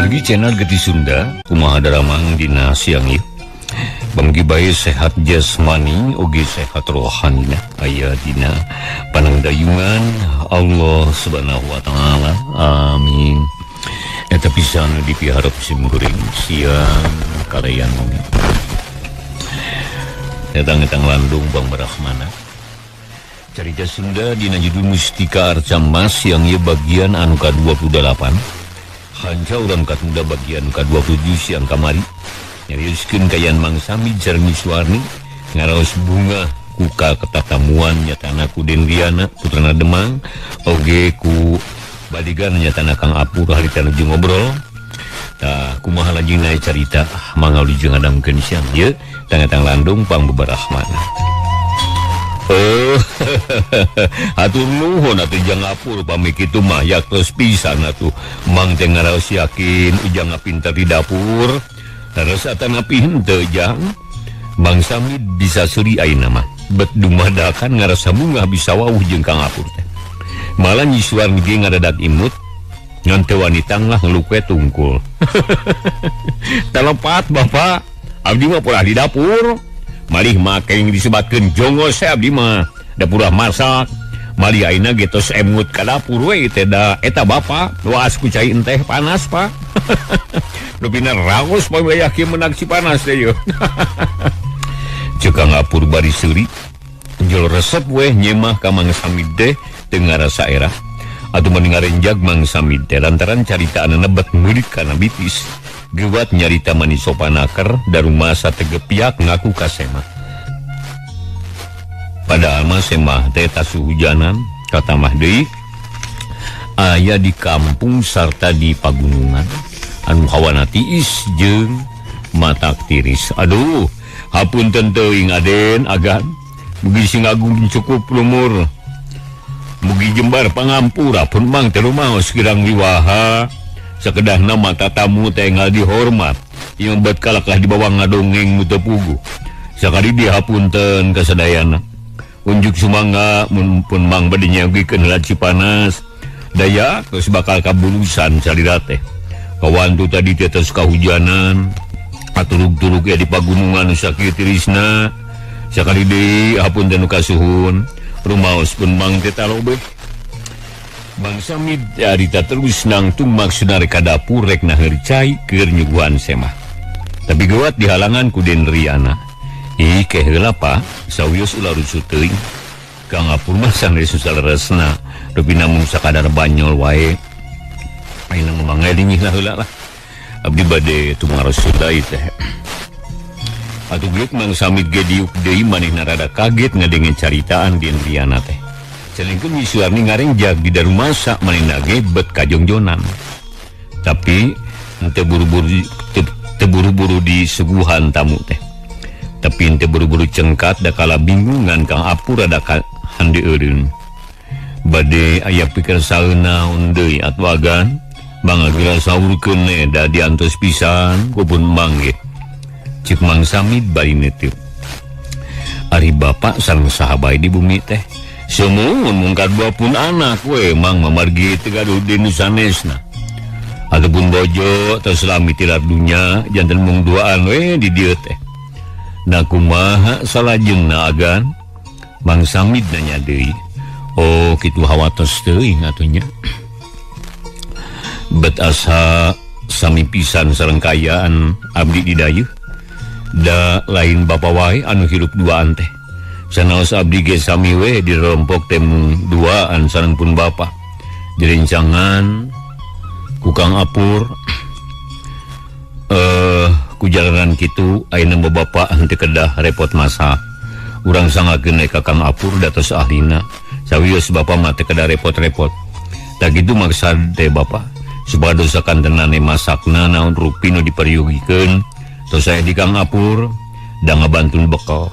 Wargi channel Geti Sunda, kumaha daramang dina siang ieu? Banggi bae sehat jasmani oge sehat rohanina, aya dina panangdayungan Allah Subhanahu wa taala. Amin. Eta pisan dipiharep simkuring siang kalayan oge. Etang-etang landung Bang Barahmana. Carita Sunda dina judul Mustika Arca Mas yang ieu bagian anu ka-28. Hanca urang katunda bagian ka-27 siang kamari. Nyarioskeun kayan Mang Samid sareng Nyi Suwarni ngaraos bunga kuka ketatamuan nyatana ku Den Riana putrana Demang oge ku badigan nyatana Kang Apur harita nuju ngobrol. Tah kumaha lajengna carita mangga wilujeng ngadangkeun siang ieu tang-tang landung pangbebarahmana. Oh, hatur nuhun atuh Jang Apur pami kitu mah yaktos pisan atuh Mang teh ngaraos yakin ujang pintar di dapur. Terus atanapi henteu Jang Mang Samid bisa seuri ayeuna mah bet dumadakan ngarasa bungah bisa wawuh jeung Kang Apur teh. Malah Nyi Suwarni ge ngadadak imut ngan teu wani tanglah ngeluk we tungkul. Telepat Bapak, abdi mah purah di dapur. Malih mah kenging disebatkeun jongos we abdi mah dapurah masak. Malih ayeuna ge tos emut ka dapur we teh da eta Bapak waas ku cai enteh panas Pak. Rupina raos pamaya kieu menak si panas teh yeuh. Ceuk Kang Apur bari seuri jol resep weh nyemah ka Mang Samid teh teu ngarasa era. Atuh mending ngarenjag Mang Samid teh lantaran caritaanna bet meurit kana bitis. Gewat nyarita mani sopanaker darumasa tegepiak ngaku ka semah. Padahal mah semah teh tasuhujanan katamah deui aya di kampung sarta di pagunungan anu hawana tiis jeung matak tiris. Aduh, hapunten teuing Aden agan mugi sing agung cukup lumur. Mugi jembar pangampura pun Mang teh rumaos kirang wiwaha. Sakedahna mata tamu teh engal dihormat. Ieu bet kalakah dibawa ngadongeng nu teu puguh. Sakali dihapunten kasadayana. Unjuk sumangga mun pun Mang bade nyagikeun heula Cipanas. Daya geus bakal kabulusan salira teh. Kawantu tadi teh tos kahujanan. Aturug-turug ya di pagunungan nu sakieu tirisna. Sakali deui hapunten nu kasuhun. Rumaos pun Mang teh talobeh. Mang Samid harita terus nangtung maksudna rek ka dapur rek naheur cai keur nyuguhan semah. Tapi gewat dihalangan ku Den Riana. Ih ke heula Pak, sawios ulah rusuh teuing. Kang Apur mah sanes saleresna, rupina mung sakadar banyol wae. Ayeuna mah mangga lingih lah heula lah. Abdi bade tumaros deui teh. Atuh geuk Mang Samid ge diuk deui manehna rada kaget ngadenge caritaan Den Riana teh. Celengkeun Nyi Suwarni ngarengjag di darumasa manehna ge bet kajongjonan. Tapi henteu buru-buru teu buru-buru disuguhan tamu teh. Tapi henteu buru-buru cengkat da kala bingungan Kang Apur rada handeureun. Bade aya pikir saeuna deui atuh agan mangga saurkeun da diantos pisan ku pun Mang ge. Cik Mang Samid bari neuteuk. Ari bapak sareng saha bae di bumi teh? Sumuhun mung kadua pun anak we Mang mamargi teu gaduh deui nu sanesna. Ataupun bojo tos lami tilar dunya janten mung duaan we di dieu teh. Na kumaha salajengna agan? Mang Samid nanya deui. Oh kitu hawatos teuing atuh nya. Bet asa sami pisan sareng kaayaan abdi di dayeuh. Da lain bapa wae anu hirup duaan teh. Sanaos abdi ge sami we dirompok teh mung duaan sareng pun bapa. Direncangan ku Kang Apur ku jalanan kitu ayeuna mah bapa henteu kedah repot masak. Urang sangakeun ka Kang Apur datos ahlina. Sawios bapa mah teu kedah repot-repot. Tah kitu maksad teh bapa. Supados sakantenane masakna naon rupi nu diperyogikeun tos aya di Kang Apur da ngabantun bekal.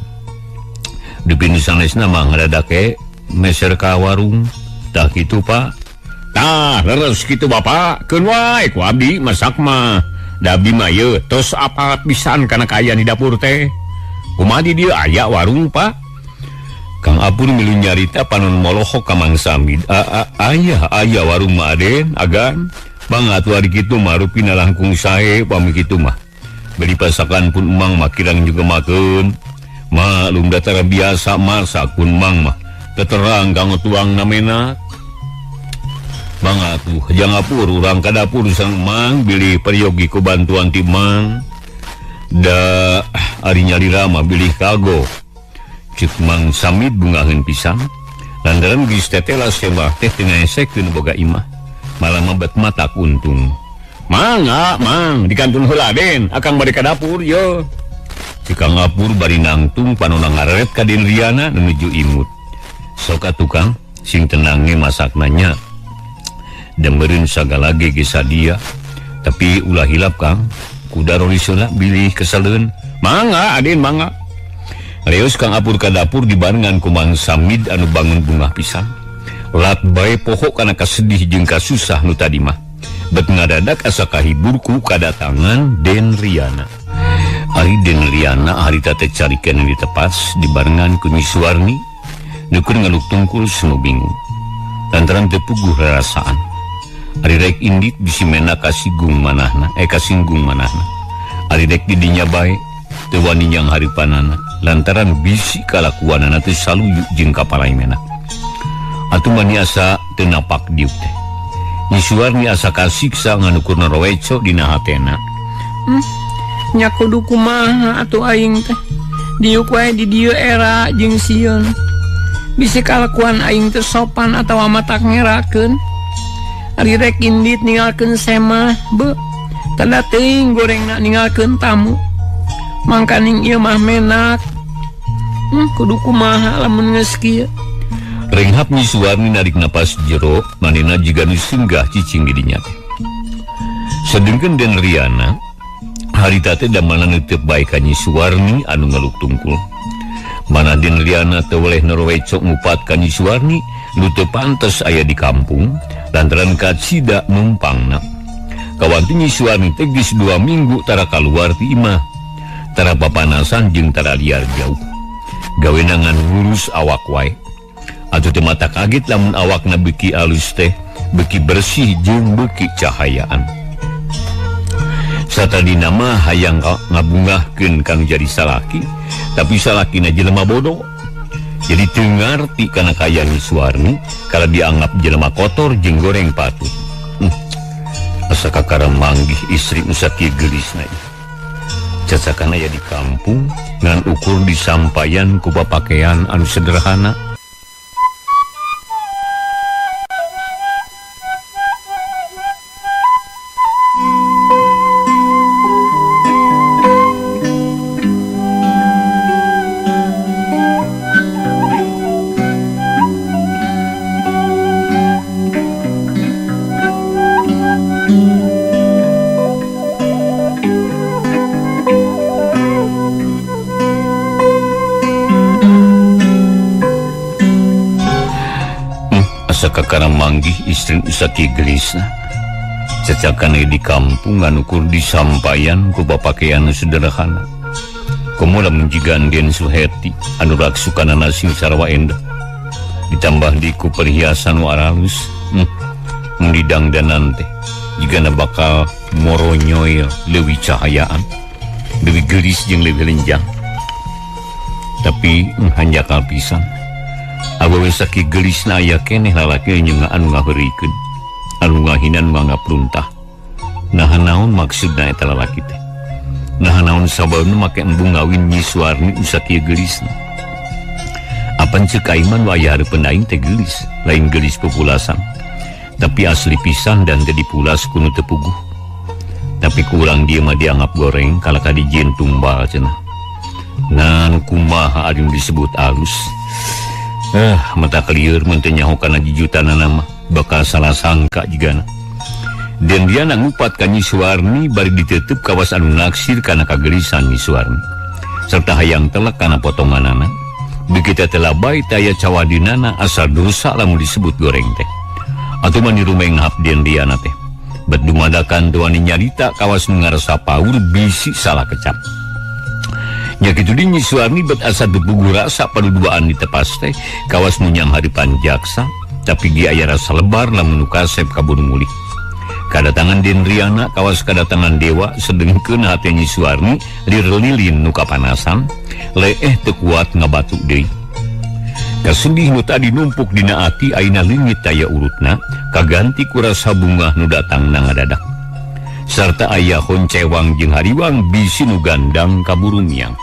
Dupi nu sanesna mah ngadadake meser ka warung. Tah kitu Pak. Tah leres kitu Bapak, keun wae ku abdi masak mah. Da abdi mah ieu tos apat pisan kana kaayaan di dapur teh. Kumaha di dieu aya warung Pak? Kang Apur milu nyarita panon molohok ka Mang Samid. Aya aya warung mah Aden agan. Mangga atuh ari kitu mah rupina langkung sae pami kitu mah. Beli pasakan pun emang mah kirang juga makeun. Maklum datara biasa masak pun mang mah. Teterang kanggo tuang namena. Mangga atuh jang ngapur urang ka dapur sang mang bilih peryogi ku bantuan ti mang. Da ari nyalira mah bilih kago. Cek Mang Samid bungaheun pisan. Lantaran geus tetela sewah teh teu ngaesekeun boga imah. Malah mabet mata untung. Mangga mang dikantun heula Den, akang bade ka dapur yo. Cek Kang Ngapur bari nangtung panona ngareret ka Den Riana menuju imut. Sok atuh Kang, sing tenange masakna nya. Demeureun sagala ge geus sadia. Tapi ulah hilap Kang, kuda rorisona bilih kesaleun. Mangga Aden mangga. Reus Kang Apur ka dapur dibarengan ku Mang Samid anu bangun bungah pisan. Lat bae poho kana kasedih jeung kasusah nu tadi mah. Bet ngadadak asa kahibur ku kadatangan Den Riana. Ari Den Riana harita teh carikeun ditepas dibarengan ku Nyi Suwarni nu keur ngaluk tungkul sunu bingung. Lantaran teu puguh rarasaan. Ari rek indit bisi mena kasinggung manahna, kasinggung manahna. Ari rek di dinya bae teu wani nyang hareupanana lantaran bisi kalakuanana teh saluyu jeung kapalai mena. Atuh mani asa teu napak diuk teh. Nyi Suwarni asa kasiksa nganukurna roweco dina hatena. Nya kudu kumaha atuh aing teh. Diuk wae di dieu era jeung sieun. Bisi kalakuan aing teh sopan atawa matak ngerakeun. Ari rek indit ninggalkeun semah, beuh. Tanda teuing gorengna ninggalkeun tamu. Mangkaning ieu mah menak. Kudu kumaha lamun geus kieu. Renghap Nyi Suwarni narik napas jero, manehna jiga nu singgah cicing di dinya teh. Sedengkeun Den Riana harita teh damana neuteup bae ka Nyi Suwarni anu ngeluk tungkul. Mana Den Riana teu weleh nerowecok ngupat ka Nyi Suwarni nu teu pantes aya di kampung lantaran kacida numpangna. Kawanti Nyi Suwarni teh geus 2 minggu tara kaluar ti imah. Tara papanasan jeung tara liar jauh. Gawena ngan ngurus awak wae. Atuh teu mata kaget lamun awakna beuki alus teh, beuki bersih jeung beuki cahayaan. Satadina mah hayang ngabungahkeun kanu jadi salaki, tapi salakina jelema bodoh. Jadi teu ngarti kana kaya Nyi Suwarni kalau dianggap jelema kotor jeung goreng patut. Asa kakara manggih istri nu sakieu geulisna ieu. Cacakan aya di kampung ngan ukur disampayan ku papakaian anu sederhana. Kakara manggih istri usaki gelisna. Cacakan di kampung anu kur disampayan ku papakaian sederhana. Komo lamun jigan Den Suheti anu raksukanana sing sarwa endah. Ditambah di ku perhiasan nu aralus, mun didangdanan teh jigana bakal moronyoil leuwih cahayaan, leuwih geulis jeung leuwih lenjang. Tapi hanjakal pisan. Awewe sakieu geulisna aya keneh lalaki nyeunga anu ngaheurikeun, anu ngahinan mangapruntah. Naha naon maksudna eta lalaki teh? Naha naon sababna make embung ngawin Nyi Suwarni nu sakieu geulisna? Apan ceuk Aiman waya hareupeun aing teh geulis, lain geulis pupulasan, tapi asli pisan dan teu dipulas ku nu teu puguh. Tapi ku urang dieu mah dianggap goreng kalaka dijieun tumbal cenah. Nah, kumaha ari nu disebut alus? Mata keliur mun teu nyaho kana jujutanana mah bakal salah sangka jigana. Den Riana ngupat ka Nyi Suwarni bari ditutup kawas anu naksir kana kagelisan Nyi Suwarni serta hayang telek kana potonganana. Beuki teh labay taya cawadinana asal dosa lamun disebut goreng teh. Atuh mah dirumenghap Den Riana teh. Bet dumadakan teu wani nyarita kawas nu ngarasa paur bisi salah kecap. Nya kitu di Nyi Suwarni bet asa teu rasa paduduaan ditepas teh kawas nu nyang hareupan jaksa, tapi ge aya rasa lebar lamun nu kasep kaburu mulih. Kadatangan Den Riana kawas kadatangan dewa sedengkeun hate Nyi Suwarni lir lilin nu kapanasan leeh teu kuat ngabatuk deui. Kasedih nu tadi numpuk dina ati ayeuna leungit taya urutna kaganti ku rasa bungah nu datangna ngadadak. Sarta aya honcewang jeung hariwang bisi nu gandang ka burumiang.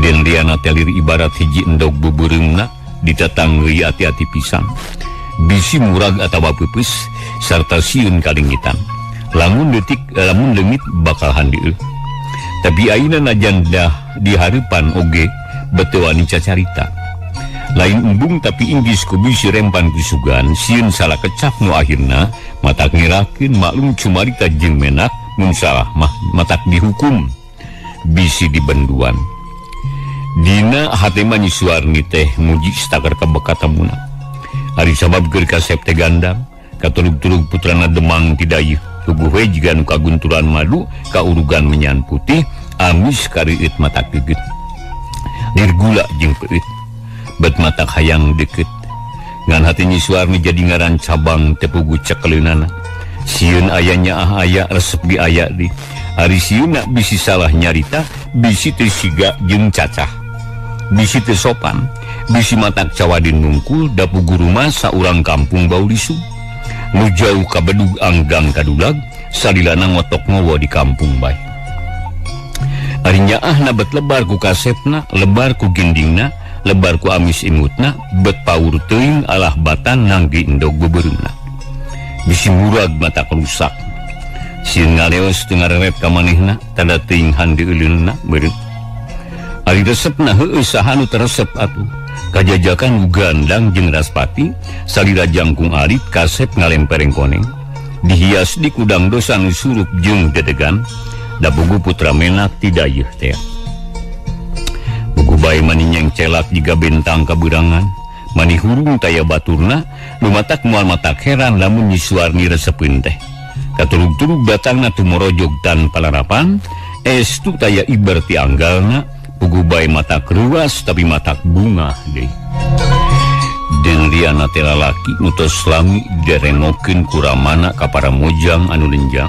Den Riana teh lir ibarat hiji endog beubeurengna ditatanggeuy ati-ati pisan. Bisi murag atawa peupeus sarta sieun kalingitan. Lamun detik lamun leungit bakal handeul. Tapi ayeuna najan dah di hareupan oge beuteung wani cacarita. Lain embung tapi inggis ku bisi rempan ku sugan sieun salah kecap nu akhirna matak ngerakeun maklum cumarita jeung menak mun salah mah matak dihukum bisi dibenduan. Dina hate mah Nyi Suwarni teh muji stakar kabekatamuna. Ari sabab keur kasep teh gandang katulug-tulug putrana Demang tidayeuh tuguh we jiga nu kagunturan madu kaurugan menyan putih amis kareueut matak geget. Lir gula jeung peuit bet matak hayang deket. Ngan hati Nyi Suwarni jadi ngaran cabang tepugu cekeleunana. Sieun aya nyaah aya resep di aya di. Ari sieunna bisi salah nyarita bisi teu siga jeung cacah. Bisi teu sopan, bisi matak cawadin nungkul dapu guru mah saurang kampung bau lisu. Nu jauh ka bedug anggang kadulag salilana ngotok ngowo di kampung bae. Ari nyaahna bet lebar ku kasepna, lebar ku gindingna, lebar ku amis imutna, bet paur teuing alah batan nanggi endog beubeurengna. Bisi murag matak rusak. Sieun ngaleos teu ngarerep ka manehna, tanda teuing handeuleunna meureun. Ari resepna heueuh saha nu teresep atuh. Kajajakan nu gandang jeung Raspati, salira jangkung alit kasep ngalempereng koneng. Dihias di kudang dosa nu surup jeung dedegan, da bugu putra menak tidayeuh teh. Bugu bae mani nyengcelak jiga bentang kaberangan, mani hurung taya baturna, nu matak moal matak heran lamun Nyi Suwarni resepeun teh. Katulug-tulug datangna tumorojog tanpa larapan, estu taya iber ti anggalna, pugu bae matak ruas tapi matak bunga deui. Den Riana teh lalaki nu tos lami direngokeun ku ramana ka para mojang anu lenjang,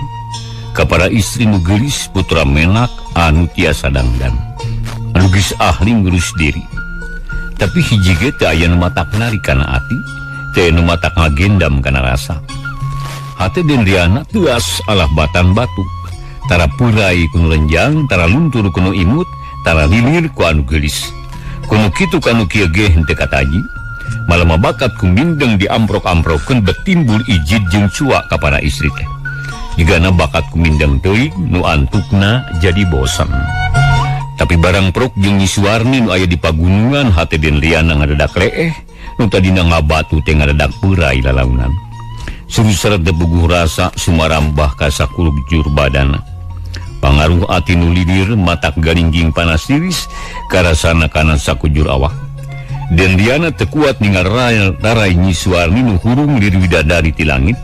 ka para istri nu geulis putra menak anu tiasa dangdan, anu geus ahli ngurus diri. Tapi hiji ge teu aya nu matak nari kana ati, teu nu matak ngagendam kana rasa. Hate Den Riana teuas alah batan batu, tara purai ku nu lenjang, tara luntur ku nu imut, tara lilir ku anu geulis. Kuno kitu kanu kieu ge henteu kataji. Malah bakat ku mindeng diamprok-amprokeun betimbul ijid jeung cuak ka para istri teh. Jigana bakat ku mindeng teuing nu antukna jadi bosan. Tapi barang prok jeung Nyi Suwarni nu aya di pagunungan hate Den Riana ngadadak leeh, nu tadina ngabatu teh ngadadak peurai lalaunan. Suruseret debuguh rasa sumarambah ka sakulub jur badana. Pangaruh ati nu lilir matak garingging panas tiris karasana kana sakujur awak. Den Riana teu kuat ningal rarai Nyi Suwarni nu hurung lir widadari ti langit.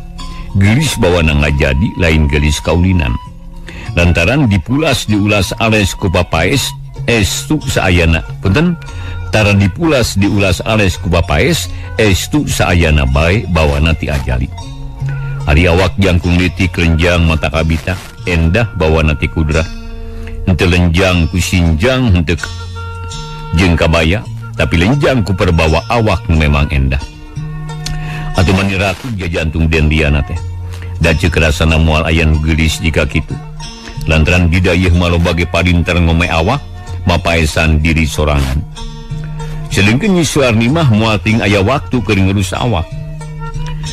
Geulis bawana ngajadi lain geulis kaulinan. Lantaran dipulas diulas ales ku papaes estu saayana. Punten, tara dipulas diulas ales ku papaes estu saayana bae bawana ti ajali. Ari awak jangkung leutik lenjang mata kabita endah bawana ti kudrah. Henteu lenjang ku sinjang henteu jeung kabaya, tapi lenjang ku perbawa awak nu memang endah. Atuh mani ratu jajantung Den Riana teh. Da ceuk rasana moal aya nu geulis jika kitu. Lantaran didayeuh maloba ge parinter ngome awak mapaesan diri sorangan. Sedengkeun Nyi Suwarni mah moal ting aya waktu keur ngurus awak.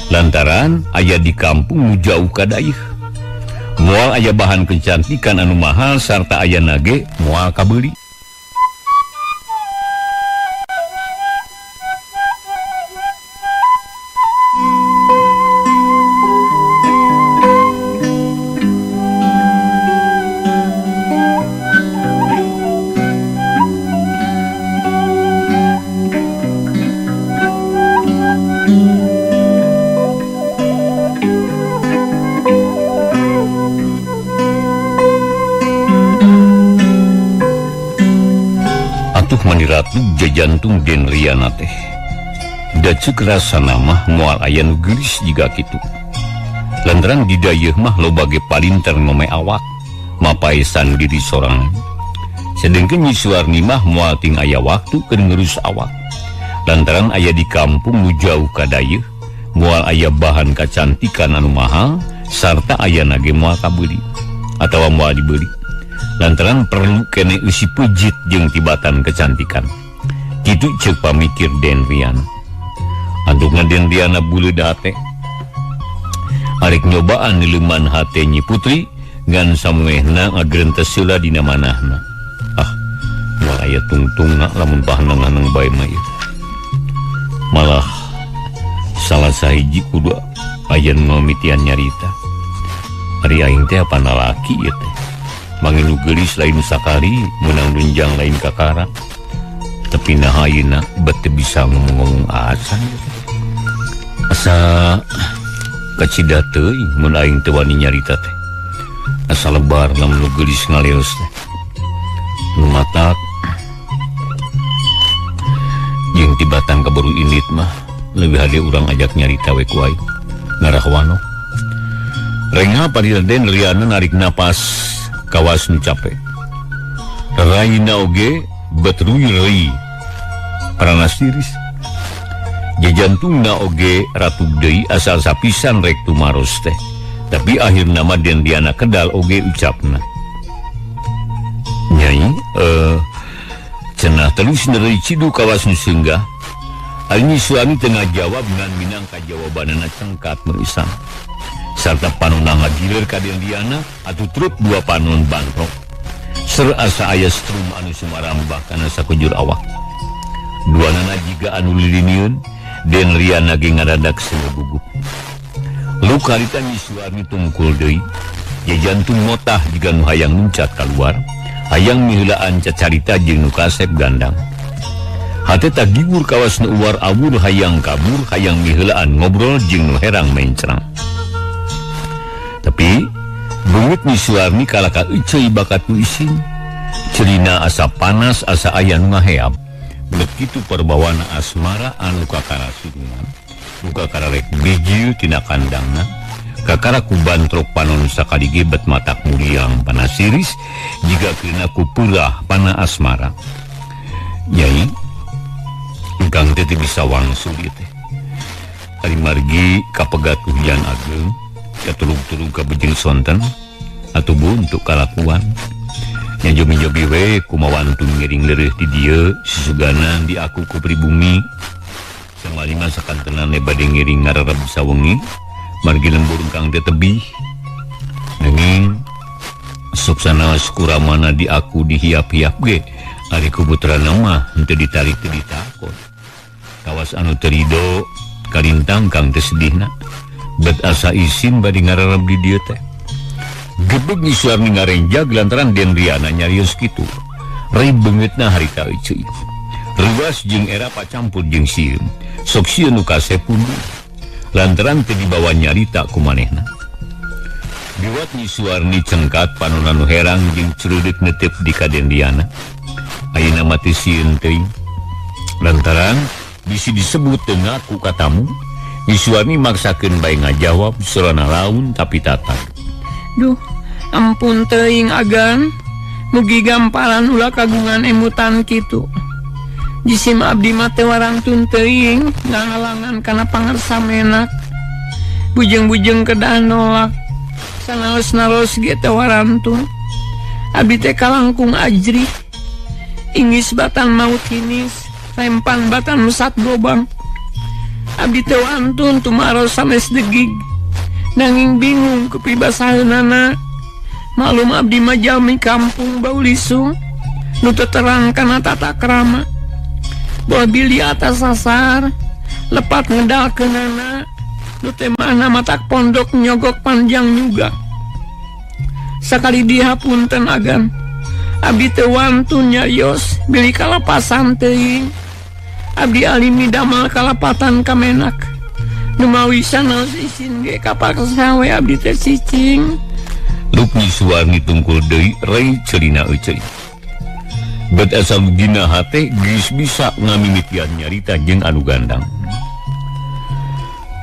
Lantaran aya di kampung nu jauh ka dayeuh. Moal aya bahan kecantikan anu mahal sarta aya nage moal kabeuli. Maniratu jajantung Den Riana teh. Da ceuk rasana mah moal aya nu geulis jiga kitu. Lantaran di dayeuh mah loba ge palinter ngome awak, mapaesan diri sorangan. Sedengkeun Nyi Suwarni mah moal ting aya waktu keur ngurus awak. Lantaran aya di kampung nu jauh ka dayeuh, moal aya bahan kacantikan anu mahal sarta ayana ge moal kabeuli atawa moal dibeli. Lantaran perlu kene eusi pejit jeung tibatan kecantikan. Kitu ceuk pamikir Den Riana. Antukna Den Riana buleud hate. Arek nyobaan nileuman hate Nyi Putri ngan samuehna ngagrentes heula dina manahna. Ah, moal aya tungtungna lamun pahaneng-haneng bae mah ieu. Malah salah sahiji kudu aya nu ngamitian nyarita. Ari aing teh apana laki ieu teh. Mangin nu geulis lain sakali, meunang dunjang lain kakara. Tapi naha ayeuna bet teu bisa ngomong-ngomong acan. Asa kacida teuing mun aing teu wani nyarita teh. Asa lebar lamun nu geulis ngaleos teh. Nu matak jeung tibatan kabaru indit mah leuwih hade urang ajak nyarita we ku aing. Ngarah wano. Rengha padil Den Riana narik napas kawas nu capek. Raina oge bet ruy-reuy paranas tiris. Jajantungna oge ratug deui asal sapisan rek tumaros teh. Tapi akhirna mah Den Riana kedal oge ucapna. Nyai, cenah terus neureuy cidu kawas nu seunggah. Ari Nyi Suwarni teu ngajawab ngan minangka jawabanana cengkat meusan. Sarta panonna ngagilir ka Den Riana atuh truk dua panon bantrok. Ser asa aya strum anu sumarambah kana sakujur awak. Duanana jiga anu lilinieun, Den Riana ge ngaradak seuneu gugup. Luka harita Nyi Suwarni tungkul deui, jajantung motah jiga nu hayang nuncat kaluar, hayang miheulaan cacarita jeung nu kasep gandang. Hate tagigur kawas nu uar awur hayang kabur, hayang miheulaan ngobrol jeung nu herang mencrang. Tapi beungeut Nyi Suwarni kalaka euceuy bakat ku isin. Cerina asa panas asa aya nu ngaheab. Belet kitu perbawana asmara anu kakara surungan, nu kakara rek bijil tina kandangna, kakara ku bantrok panon sakali ge bet matak muriang panasiris jiga keuna ku peurah pana asmara. Nyai, engkang teh teu bisa wangsul ieu teh. Ari margi kapegat ku hujan ageung, katulug-tulug ka bejeng sonten atuh buntu kalakuan. Nya jomi-jomi we kumawantun ngiring leureuh di dieu susuganan di aku ku pribumi. Samali mah sakantenan ne bade ngiring ngarareb sawengi margi lembur kang teh tebih. Nanging suksana sukuramana di aku dihiap-hiap ge ari ku putrana mah henteu ditarik teu ditakon. Kawas anu teu rido kalintang kang teh sedihna. Bet asa isin bade ngarareb di dieu teh. Gebeg Nyi Suwarni ngarenjag lantaran Den Riana nyarios kitu. Rai beungeutna harita euceuy. Ruas jeung era pacampur jeung sieun. Sok sieun nu kasep pundu. Lantaran teu dibawa nyarita ku manehna. Diwat Nyi Suwarni cengkat panonna nu herang jeung curudit netep di ka Den Riana. Ayeuna mah teu sieun teuing. Lantaran bisi disebut teu ngaku ka tamu. Nyi Suwarni maksakeun bae ngajawab sorana laun tapi tatag. Duh, ampun teuing agan, mugi gamparan ulah kagungan emutan kitu. Jisim abdi mah teu warangtun teuing ngahalangan kana pangersa menak. Bujeng-bujeng kedah nolak, sanaos-naos ge teu warantun. Abdi teh kalangkung ajrih. Ingis batan maut hinis, rempan batan mesat gobang. Abdi teu wantun tumaros sanes degig. Nanging bingung kepribasaheunana. Maklum abdi mah jalmi kampung bau lisung nu teu terang kana tata krama. Boh bili atas sasar lepat ngedalkeunana nu teh mana matak pondok nyogok panjang juga. Sakali dihapunten agan abdi teu wantun nyarios bilih kalapasan teuing. Abdi alimi damel kalapatan kamenak. Numawi sanaos isin ge kapaksa we abdi teh cicing. Luk Nyi Suwarni tungkul deui rei celina euceuy. Bet asal dina hate geus bisa ngamimitian nyarita jeung anu gandang.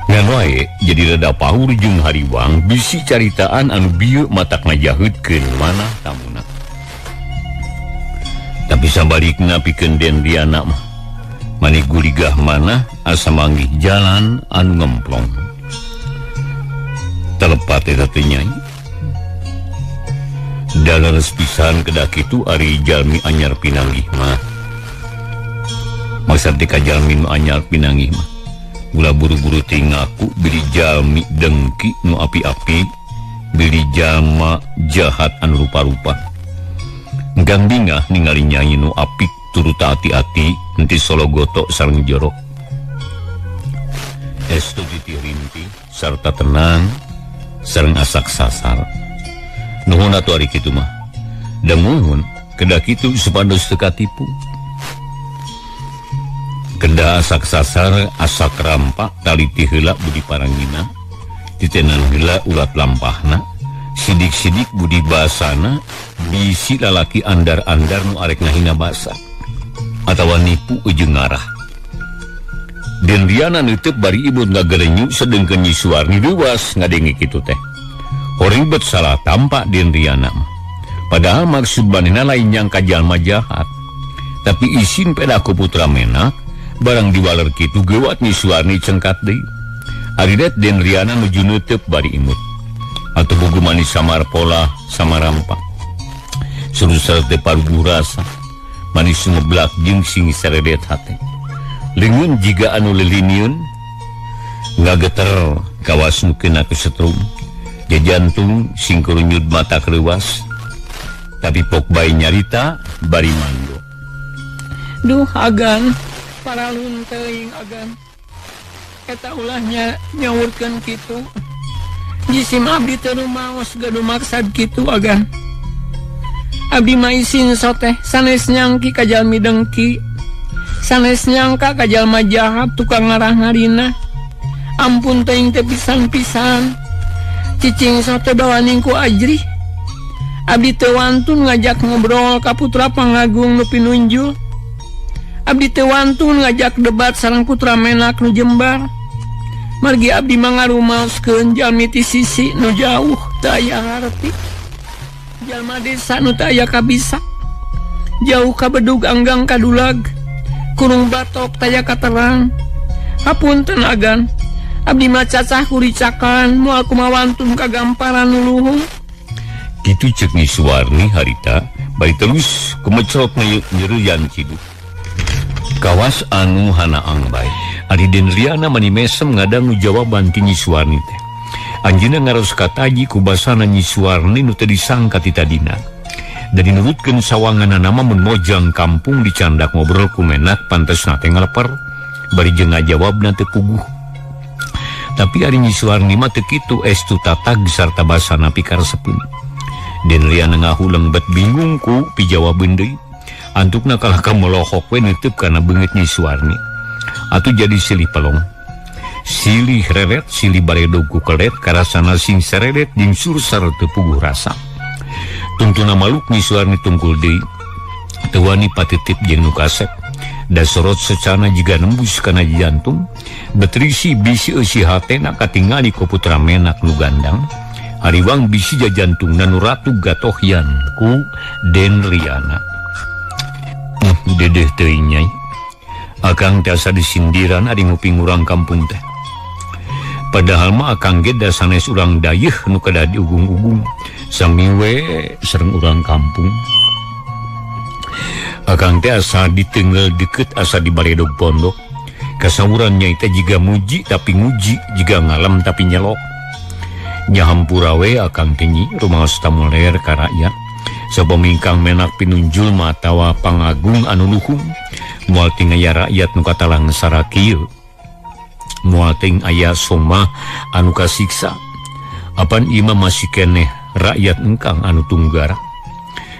Ngan wae jadi rada pahur jeung hariwang bisi caritaan anu bieu matak ngajaheutkeun manah tamuna. Tapi sabalikna pikeun Den Riana mah mani guligah manah asa manggih jalan anu ngemplong. Telepat eta teh Nyai. Daleres pisan kedah kitu ari jalmi anyar pinanggih mah. Maksad teh ka jalmi nu anyar pinanggih mah ulah buru-buru teh ngaku bili jalmi dengki nu api-api, bili jalma jahat anu rupa-rupa. Engkang bingah ningali nyai nu apik turut ati-ati henteu sologoto sareng jorok. Estu titih rintih sarta tenang sareng asak sasar. Nuhun atuh ari kitu mah. Da muhun kedah kitu supados teu katipu. Kedah asak sasar asak rampak taliti heula budi parangina, titenan heula ulat lampahna, sidik-sidik budi basana, bisi lalaki andar-andar nu arek ngahina basa atawa nipu jeung ngarah. Den Riana neuteuk bari ibut ngagerenyu sedengkeun Nyi Suwarni leuwas ngadenge kitu teh. Horibet salah tampak Den Riana mah. Padahal maksud manehna lain nyangka jalma jahat. Tapi isin pedaku putra menak barang diwaler kitu gewat Nyi Suwarni cengkat deui. Aridet Den Riana nuju neuteuk bari imut. Atuh bugu manis samar pola samarampak. Surusar teh paruguh rasa. Manis ngeblak jeung sing saredet hate. Leungeun jiga anu leliniun ngageter kawas nu kena kesetrum. Jajantung sing kurunyut mata kreuwas. Tapi pok bae nyarita bari manggo. Duh agan paralun teuing agan. Eta ulahnya nyaurkeun kitu. Jisim abdi teu rumaos gaduh maksad kitu agan. Abdi mah isin soteh sanes nyangki ka jalmi dengki. Sanes nyangka ka jalma jahat tukang ngarah ngarina. Ampun teuing teh pisan-pisan. Cicing sote bawaning ku ajrih. Abdi teu wantun ngajak ngobrol ka putra pangagung nu pinunjul. Abdi teu wantun ngajak debat sareng putra menak nu jembar. Margi abdi mah ngarumaoskeun jalmi ti sisi nu jauh teu aya harti. Jalma desa nu teu aya kabisa. Jauh ka bedug anggang kadulag. Kurung batok taya katerang. Hapunten agan. Abdi mah cacah kuricakan moal kumawantun kagamparan nu luhung. Kitu ceuk Nyi Suwarni harita bari terus kumecrot nyeureyan ciduk. Kawas anu hanaang bae. Ari Den Riana mani mesem ngadangu jawaban ti Nyi Suwarni teh. Anjeunna ngaros kataji ku basana Nyi Suwarni nu teu disangka ti tadina. Da dinurutkeun sawanganna mah mun mojang kampung dicandak ngobrol ku menak pantesna teh ngaleper bari jeung ngajawabna teu puguh. Tapi ari Nyi Suwarni mah teu kitu estu tatag sarta basana pikaresepeun. Den Riana ngahuleng bet bingung ku pijawabeun deui. Antukna kalah ka molohok we neuteuk kana beungeut Nyi Suwarni. Atuh jadi silih pelong. Silih reret, silih baredog ku kelet karasana sing seredet jeung sursar teu puguh rasa. Tungtuna maluk Nyi Suwarni tungkul deui. Teu wani patitip jeung nu kasep. Da sorot secana jiga nembus kana jantung, betrisi bisi eusi hatena katingali ku putra menak nu gandang. Hariwang bisi jajantungna nu ratu gatohyan ku Den Riana. Dedeh teuing Nyai. Akang teh asa disindiran ari nguping urang kampung teh. Padahal mah akang ge da sanes urang dayeuh nu kedah diugung-ugung sami we sareng urang kampung. Akang teh asa ditenggel deket asa di baledog pondok. Kasawuran Nyai teh jiga muji tapi nguji, jiga ngalem tapi nyelok. Nyahampura we akang teh nyi rumaos tamuler ka rakyat. Sabamingkang menak pinunjul mah atawa pangagung anu luhung. Moal ting aya rakyat nu katalang sarakieu. Moal ting aya somah anu kasiksa. Apan ieu mah masih keneh rakyat engkang anu tunggara.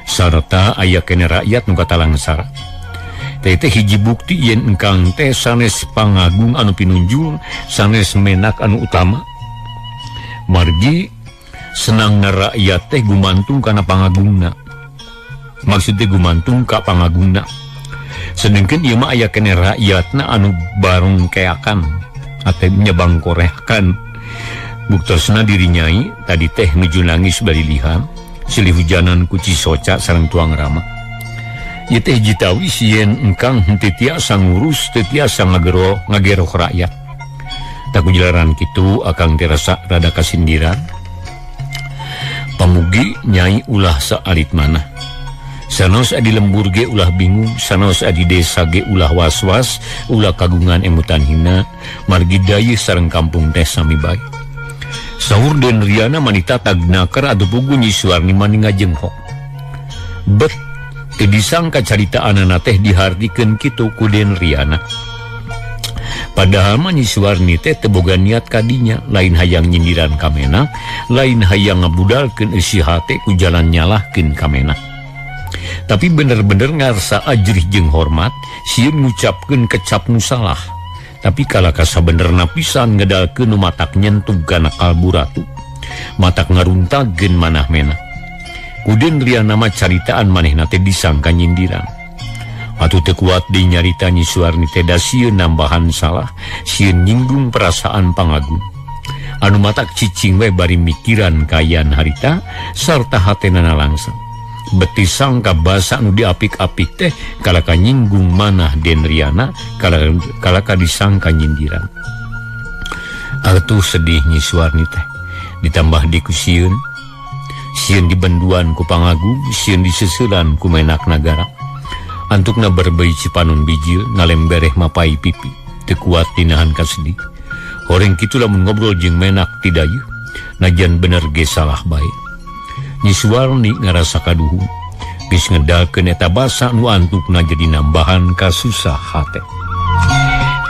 Sarta aya keneh rakyat nu katalangsara. Teh teh hiji bukti yen engkang teh sanes pangagung anu pinunjul, sanes menak anu utama. Margi senangna rakyat teh gumantung kana pangagungna. Maksudnya gumantung ka pangagungna. Sedengkeun ieu mah aya keneh rakyatna anu barung keakan. Ate nyebang korehkan. Buktosna diri nyai tadi teh nuju nangis balilihan silih hujanan ku Cisoca sareng tuang rama. Ieu teh jitawis yen engkang henteu tiasa ngurus, teu tiasa ngageroh rakyat. Tak kujalaran kitu akang teh rasa rada kasindiran. Pamugi nyai ulah saalit manah. Sanos adi lembur ge ulah bingung, sanos adi desa ge ulah was-was, ulah kagungan emutan hina, margi dayeuh sareng kampung teh sami bae. Sahur Den Riana manita tagnaker atuh pugu Nyi Suwarni mani ngajenghok. Bet teu disangka caritaanana teh dihartikeun kitu ku Den Riana. Padahal mah Nyi Suwarni teh teu boga niat kadinya, lain hayang nyindiran ka Menak, lain hayang ngabudalkeun eusi hate ku jalan nyalahkeun ka Menak. Tapi bener-bener ngarsa ajrih jeung hormat, sieun ngucapkeun kecap nu salah. Tapi kalaka sabenerna pisan ngedalkeun nu matak nyentuh kana kalbu ratu. Matak ngaruntageun manah Menak. Ku Den Riana mah caritaan manehna teh disangka nyindiran. Atuh teu kuat deui nyarita Nyi Suwarni teh da sieun nambahan salah, sieun nyinggung perasaan pangagung. Anu matak cicing we bari mikiran kaayaan harita sarta hatena nalangsa. Beti sangka basa nu diapik-apik teh kalaka nyinggung manah Den Riana, kalaka disangka nyindiran. Atuh sedih Nyi Suwarni teh ditambah di ku sieun, sieun dibenduan ku pangagung, sieun diseuselan ku menak nagara. Antukna berbei Cipanon bijil ngalembereh mapai pipi, teu kuat dinahan kasedih. Horeng kitu lamun ngobrol jeung menak ti dayeuh, najan bener ge salah bae. Nyi Suwarni ngarasa kaduhung, geus ngedalkeun eta basa nu antukna jadi nambahan kasusah hate.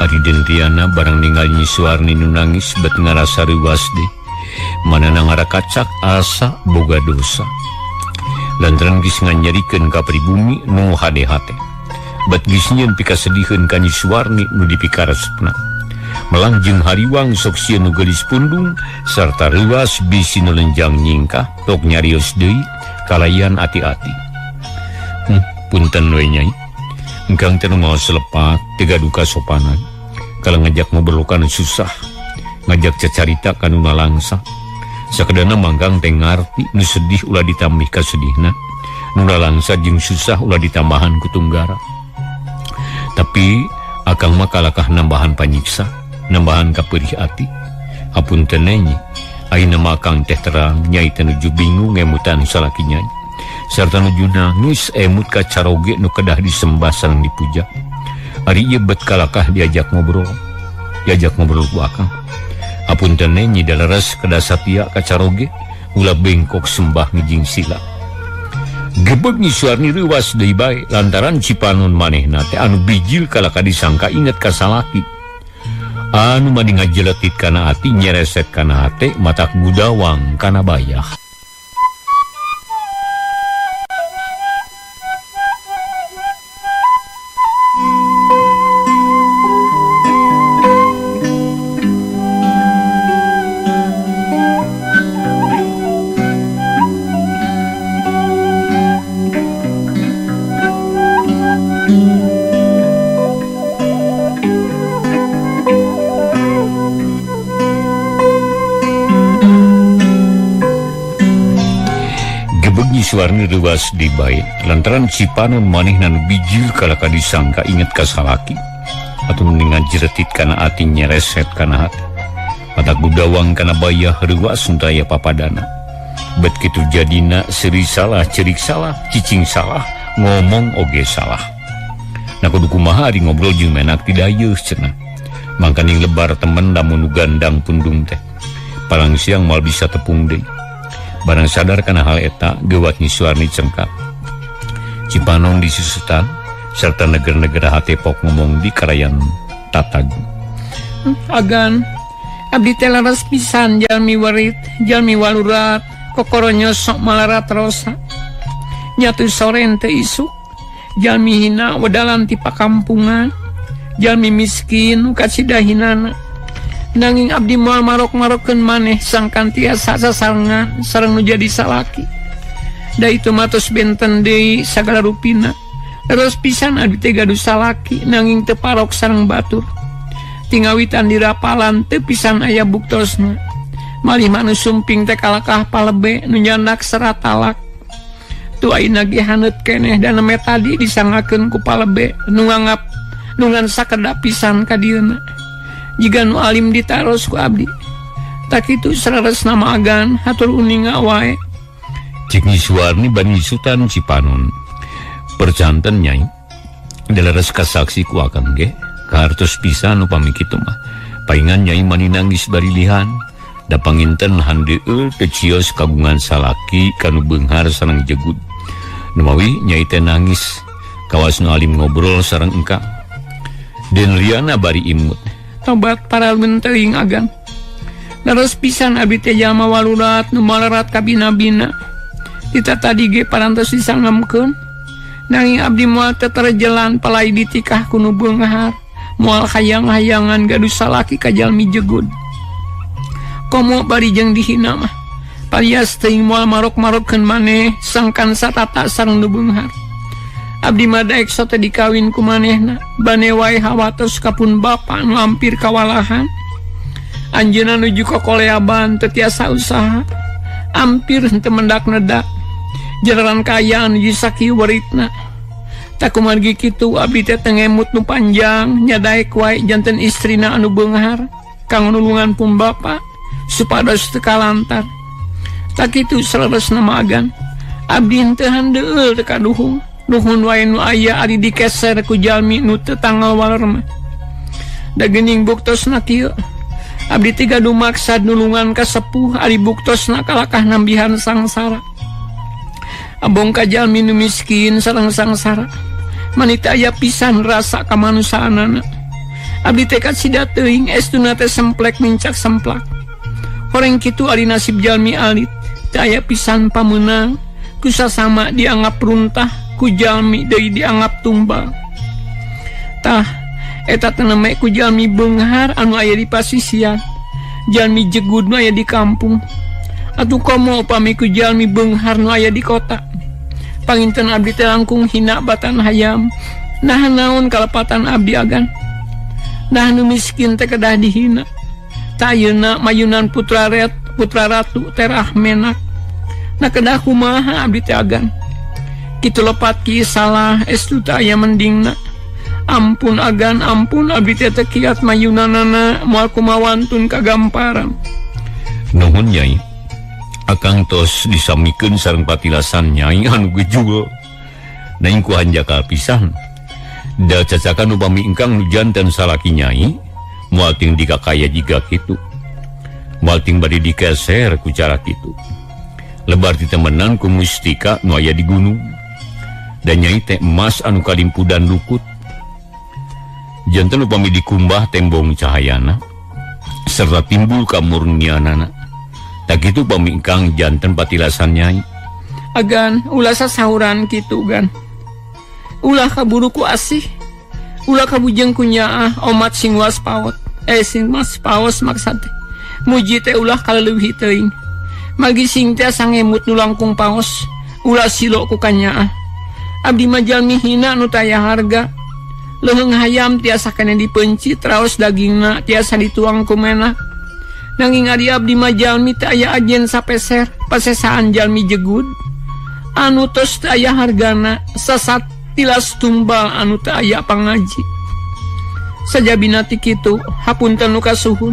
Ari Den Riana barang ningali Nyi Suwarni nu nangis bet ngarasa reuwas deui. Manana ngarakacak asa boga dosa. Lantaran geus nganyerikeun ka pribumi nu hade-hate. Bet geus nyieun pikasediheun ka Nyi Suwarni nu dipikaresepna. Melang jeung hariwang sok sieun nu geulis pundung sarta reuas bisi nu lenjang nyingkah tok nyarios deui kalayan ati-ati. Punten we nyai. Engkang teh nu maos selepat teu gaduh kasopanan. Kalau ngajak ngobrol kana susah, ngajak cacarita ka nu nalangsa. Sakedana mangkang teh ngarti nu sedih ulah ditambih kasedihna, nu nalangsa jeung susah ulah ditambahan ku tunggara. Tapi akang mah kalakah nambahan panyiksa, nambahan kapeurih ati. Hapunten nyi, ayeuna mah akang teh terang nyai teh nuju bingung ngemutan salaki nyai. Sarta nuju nangis emut ka caroge nu kedah disembah sareng dipuja. Ari ieu bet kalakah diajak ngobrol. Diajak ngobrol ku akang. Hapunten nyi daleres kedah satia ka caroge ulah bengkok sembah ngijing sila. Gebeg Nyi Suwarni reuwas deui bae lantaran Cipanon manehna teh anu bijil kalaka disangka inget ka salaki. Anu mani ngajeletit kana ati nyereset kana hate matak gudawang kana bayah. Suwarni reuwas di bae lantaran Cipanon manehna nu bijil kalaka disangka inget ka salaki atuh mending ngajeretit kana ati nyereset kana hati matak gudawang kana bayah reuwas nu aya papadana. Bet kitu jadina seuri salah cerik salah cicing salah ngomong oge salah. Na kudu kumaha ari ngobrol jeung menak ti dayeuh cenah. Mangkaning lebar temen lamun nu gandang pundung teh palang siang moal bisa tepung deui. Barang sadar kana hal eta geuwat Nyi Suwarni cengkak. Cipanon disusutan serta neger-negera hate pok ngomong di karayan tatag. Agan abdi teh leres pisan jalmi werit, jalmi walurat, kokoronyo sok malarat rosa. Nyatu soren teh isuk, jalmi hina wedalan ti pakampungan, jalmi miskin nu kacida hinana. Nanging abdi moal marok-marokeun maneh sangkan tiasa sasarengan sareng nu jadi salaki. Da itu mah tos benten deui sagala rupina. Leres pisan abdi teh gaduh salaki nanging teu parok sareng batur. Tingawitan dirapalan teu pisan aya buktosna. Malih manu sumping teh kalakah palebe nu nyandak serat talak. Tu ayeuna ge haneut keneh dan neme tadi disangakeun ku palebe nu nganggap nu ngan sakedap pisan ka dieuna. Jiga nu alim ditaros ku abdi. Tak kitu saleresna mah agan hatur uninga wae. Cik Nyi Suwarni bari nyusutan Cipanon. Percanten Nyai. Daleres kasaksi ku akang ge kahartos pisan upami kitu mah. Paingan Nyai mani nangis barilihan. Da panginten handeueul teu cios kagungan salaki kanu beunghar sareng jegud. Numawi Nyai teh nangis kawas nu alim ngobrol sareng engkang. Den Riana bari imut. Tobat paralun teuing agan. Leres pisan abdi teh jalma walurat nu malerat kabina-bina. Kita tadi ge parantos disangemkeun. Nanging abdi moal teu terjelan palai ditikah ku nu beunghar. Moal hayang-hayangan gaduh salaki ka jalmi jegud. Komo bari jeung dihina mah. Palias teuing moal marok-marokkeun maneh sangkan satata sareng nu beunghar. Abdi mah daek sote dikawin ku manehna. Bane wae hawatos ka pun bapa nu hampir kawalahan. Anjeunna nuju kokoleaban teu tiasa usaha. Ampir henteu mendak nedak. Jalaran kaya nuju sakieu waritna. Tak kumargi kitu abdi teh teu ngemut nu panjang nya daek wae janten istrina anu beunghar kanggo nulungan pun bapa supados teu kalantar. Tak kitu saleresna mah agan. Abdi henteu handeueul teu kaduhung. Nuhun wae nu aya ari dikeser ku jalmi nu teu tanggal waler mah. Da geuning buktosna kieu. Abdi teh gaduh maksad nulungan ka sepuh ari buktosna kalakah nambihan sangsara. Abong ka jalmi nu miskin sareng sangsara. Manita aya pisan rasa kamanusaanana. Abdi teh kasida teuing estuna teh semplek mincak semplak. Horeng kitu ari nasib jalmi alit. Teu aya pisan pameunang ku sasama dianggap runtah ku jalmi deui dianggap tumbal. Tah eta teh neme ku jalmi beunghar anu aya di pasisian. Jalmi jegud nu aya di kampung. Atuh komo upami ku jalmi beunghar nu aya di kota. Panginten abdi teh langkung hina batan hayam. Nah naon kalepatan abdi agan. Nah nu miskin teh kedah dihina. Ta ayeuna mayunan putra ret, putra ratu terah menak. Nah kedah kumaha abdi teh agan. Kitu lepat ki salah estu teh aya mendingna. Ampun agan, ampun abdi teh teu kiat mayunanana moal kumawantun kagamparan. Nuhun Nyai. Akang tos disamikeun sareng patilasan Nyai anu gejul. Naing ku hanjakal pisan. Da cacakan upami ingkang nu janten salaki Nyai, moal ting dikakaya jiga kitu. Moal ting bade dikeser ku cara kitu. Lebar ditemenan ku mustika nu aya di gunung. Dan Nyai teh emas anu kalimpudan lukut. Janten upami dikumbah tembong cahayana serta timbul kamurnianana. Tak kitu upami ingkang janten patilasan Nyai. Agan ulah sasahuran kitu gan. Ulah kaburu ku asih. Ulah kabujeng ku nyaah omat sing was paot. Sing mas paos maksad teh. Muji teh ulah kaleuwih teuing. Magi sing teh sangemut nu langkung paos. Ulah silo ku kanyaah. Abdi mah jalmi hina nu taya harga. Leuheung hayam tiasa keneh dipeunci traos dagingna tiasa dituang ku menak. Nanging ari abdi mah jalmi teu aya ajen sapeser pasesaan jalmi jegud. Anu tos teu aya hargana sasat tilas tumbal anu teu aya pangaji. Sajabina ti kitu hapunten nu kasuhun.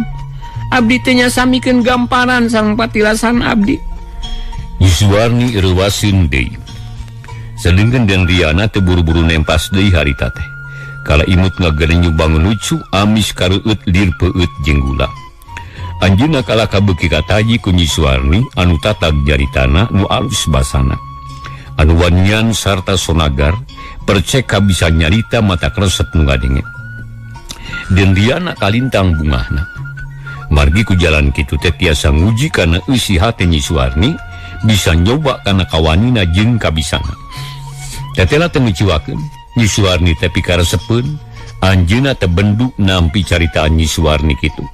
Abdi teh nyasamikeun gamparan sareng patilasan abdi. Nyi Suwarni reuwaseun deui. Sadengkeun Den Riana teu buru-buru nempas deui harita teh. Kala imut ngagerenyu bangun lucu amis kareueut lir peueut jeung gula. Anjeunna kalah kabeuki kataji ku Nyi Suwarni anu tatag jaritana nu alus basana. Anu wanian sarta sonagar percek kabisa nyarita mata kresep nu ngadenge. Den Riana kalintang bungahna. Margi ku jalan kitu teh tiasa nguji kana eusi hate Nyi Suwarni bisa nyoba kana kawanina jeung kabisana. Tetela teu ngeciwakeun Nyi Suwarni teh pikaresepeun anjeunna teh bendu nampi caritaan Nyi Suwarni kitu.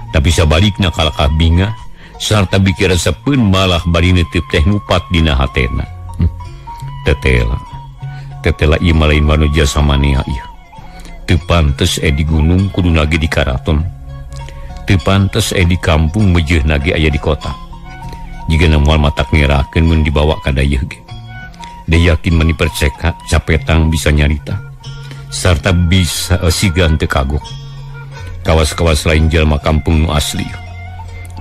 Tapi sabalikna kalakah bingah sarta biki resepeun malah bari neuteup teh ngupat dina hatena. Tetela. Tetela ieu mah lain manuja samanea ieu. Teu pantes di gunung kudu nage di karaton. Teu pantes di kampung mejeuh nage aya di kota. Jigana moal matak ngerakeun mun dibawa ka dayeuh ge. Dia yakin mani perceka capetang bisa nyarita sarta bisa sigan teu kagok. Kawas-kawas lain jalma kampung nu asli.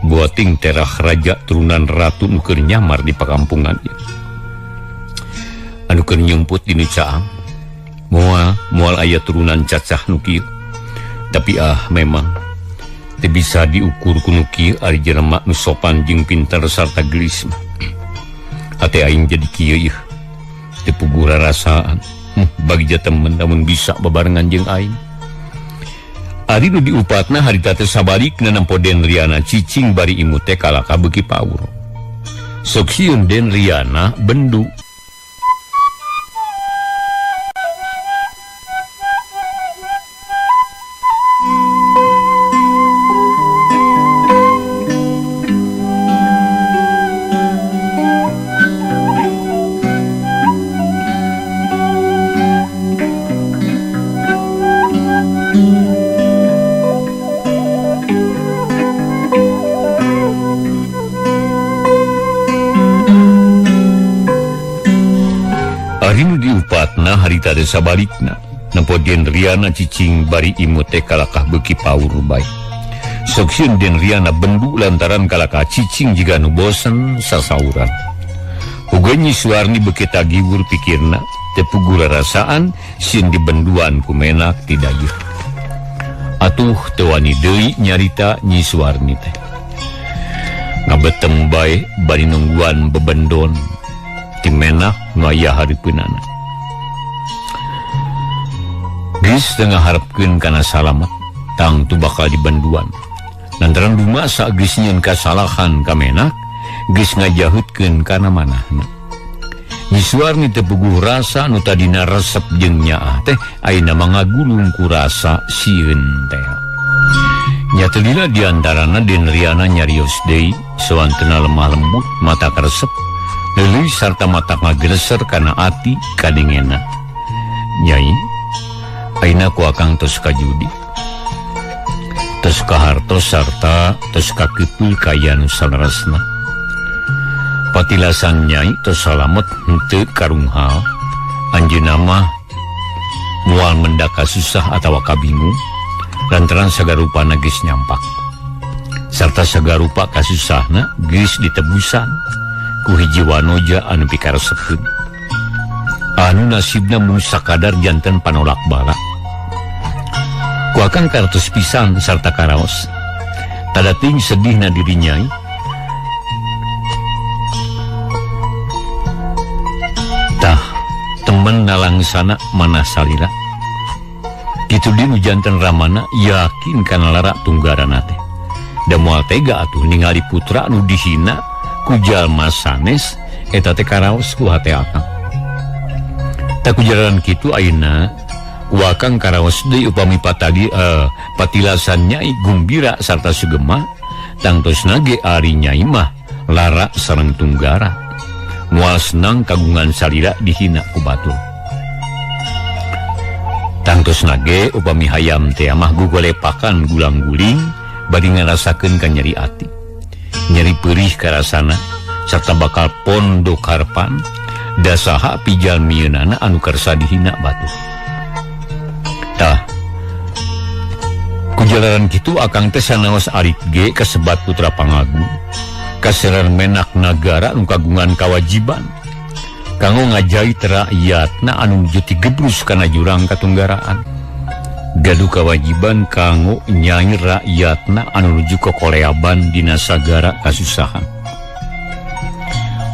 Buating terah raja turunan ratu nu keur nyamar di pakampungan ieu. Anu keur nyumput dinu caang. Moal aya turunan cacah nu kieu. Tapi memang teu bisa diukur ku nu kieu ari jelema nu sopan jeung pintar sarta geulis mah. Hate aing jadi kieu ieu. Teu puguh rarasaan. Bagja temen lamun bisa babarengan jeung aing. Ari nu diupatna harita teh sabalikna nempo Den Riana cicing bari imut teh kalaka beuki paur. Sok sieun Den Riana bendu. Harita teh sabalikna nempo Den Riana cicing bari imut teh kalakah beuki paur bae. Sok sieun Den Riana bendu lantaran kalakah cicing jiga nu bosen sasauran. Uga Nyi Suwarni beuki tagiwur pikirna teu puguh rarasaan sieun dibenduan ku menak ti dayeuh. Atuh teu wani deui nyarita Nyi Suwarni teh. Ngabetem bae bari nungguan bebendon ti menak nu aya hareupeunana. Geus teu ngaharepkeun kana salamet, tangtu bakal dibenduan. Lantaran rumasa geus nyieun kasalahan ka menak, geus ngajaheutkeun kana manahna. Nyi Suwarni teu puguh rasa nu tadina resep jeung nyaah teh ayeuna mah ngagulung ku rasa sieun teh. Nya teu lila di antarana Den Riana nyarios deui, sawantena lemah lembut, mata karesep, leuleui sarta mata ngagreser kana ati kadengena. Nyai, ayeuna ku akang tos kajudi, tos kahartos sarta tos kakeupul kaya nu saleresna. Patilasan nyai tos salamet henteu karunghal, anjeunna mah moal mendak kasusah atawa kabingung lantaran sagarupana geus nyampak. Sarta sagarupa kasusahna geus ditebusan ku hiji wanoja anu pikaresepeun. Anu nasibna mung sakadar janten panolak bala. Ku akang kartos pisan sarta karaos. Tadating sedihna diri nyai. Tah, temen nalangsana manah salira. Kitu deui nu janten ramana yakin kana lara tunggarana teh. Da moal tega atuh ningali putra nu dihina ku jalma sanes eta teh karaos ku hate akang. Tah kujaran kitu ayeuna ku akang karaos deui upami patali patilasan nyai gumbira sarta sugema tangtosna ge ari nyai mah lara sareng tunggara. Moal senang kagungan salira dihina ku batur. Tangtosna ge upami hayam teh mah gugolepakan gulang-guling bari ngarasakeun ka nyeri ati. Nyeri peurih karasana sarta bakal pondok harpan dasaha pijalmieunana anu karsa dihina batur. Tah, kujalaran kitu akang teh sanaos arit ge kasebat putra pangagung, kaseran menak nagara nu kagungan kawajiban kanggo ngajait rakyatna anu nuju tigebrus kana jurang katunggaraan. Gaduh kawajiban kanggo nyair rakyatna anu nuju kokoleaban dina sagara kasusahan.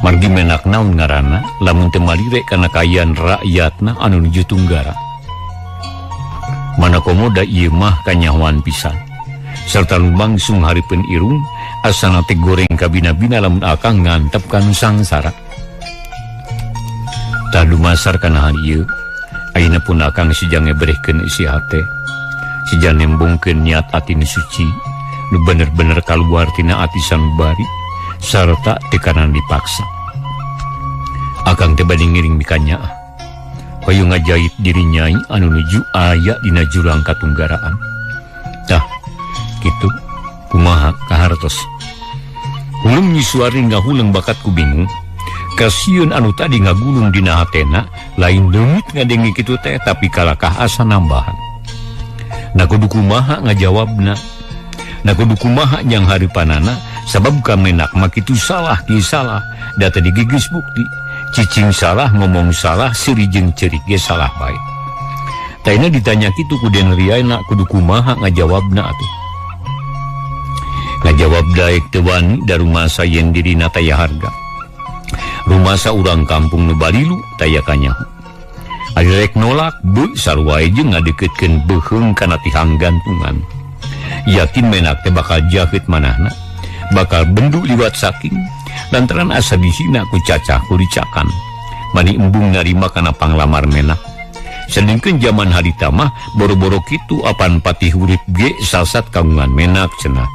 Margi menak naon ngaranna lamun teu malire kana kaayaan rakyatna anu nuju tunggara. Mana komoda ieu mah kanyahoan pisan. Serta lumangsung hareupeun irung asana teh goreng kabina-bina lamun akang ngantep ka nu sangsara. Tah dumasar kana hal ieu, ayeuna pun akang sijang ngeberehkeun isi hate, sijang nembongkeun niat ati nu suci, nu bener-bener kaluar tina ati sanubari sarta tekanan dipaksa. Akang teh bade ngiring mikanyaah. Hoyong ngajait diri nyai anu nuju aya dina jurang katunggaraan. Tah, kitu kumaha kahartos. Huleng Nyi Suwarni ngahuleng bakat ku bingung. Kasieun anu tadi ngagulung dina hatena lain leungit ngadenge kitu teh tapi kalakah asa nambahan. Na kudu kumaha ngajawabna. Na kudu kumaha jang hareupanana sabab kamenak mah kitu salah ki salah da teu digigis bukti. Cicing salah ngomong salah seuri jeung ceurik ge salah bae. Taina ditanya kitu ku Den Riana kudu kumaha ngajawabna atuh. Ngajawab daek teu wani da rumasa yen dirina taya harga. Rumasa urang kampung nu balilu taya kanyaho. Ari rek nolak beu sarua jeung ngadeuketkeun beuheung kana tihang gantungan. Yakin menak teh bakal jaheut manahna, bakal bendu liwat saking lantaran asa dihina ku cacah kuricakan. Mani embung narima kana panglamar menak. Sedengkeun jaman harita mah boro-boro kitu apan patih urip ge sasat kagungan menak cenah.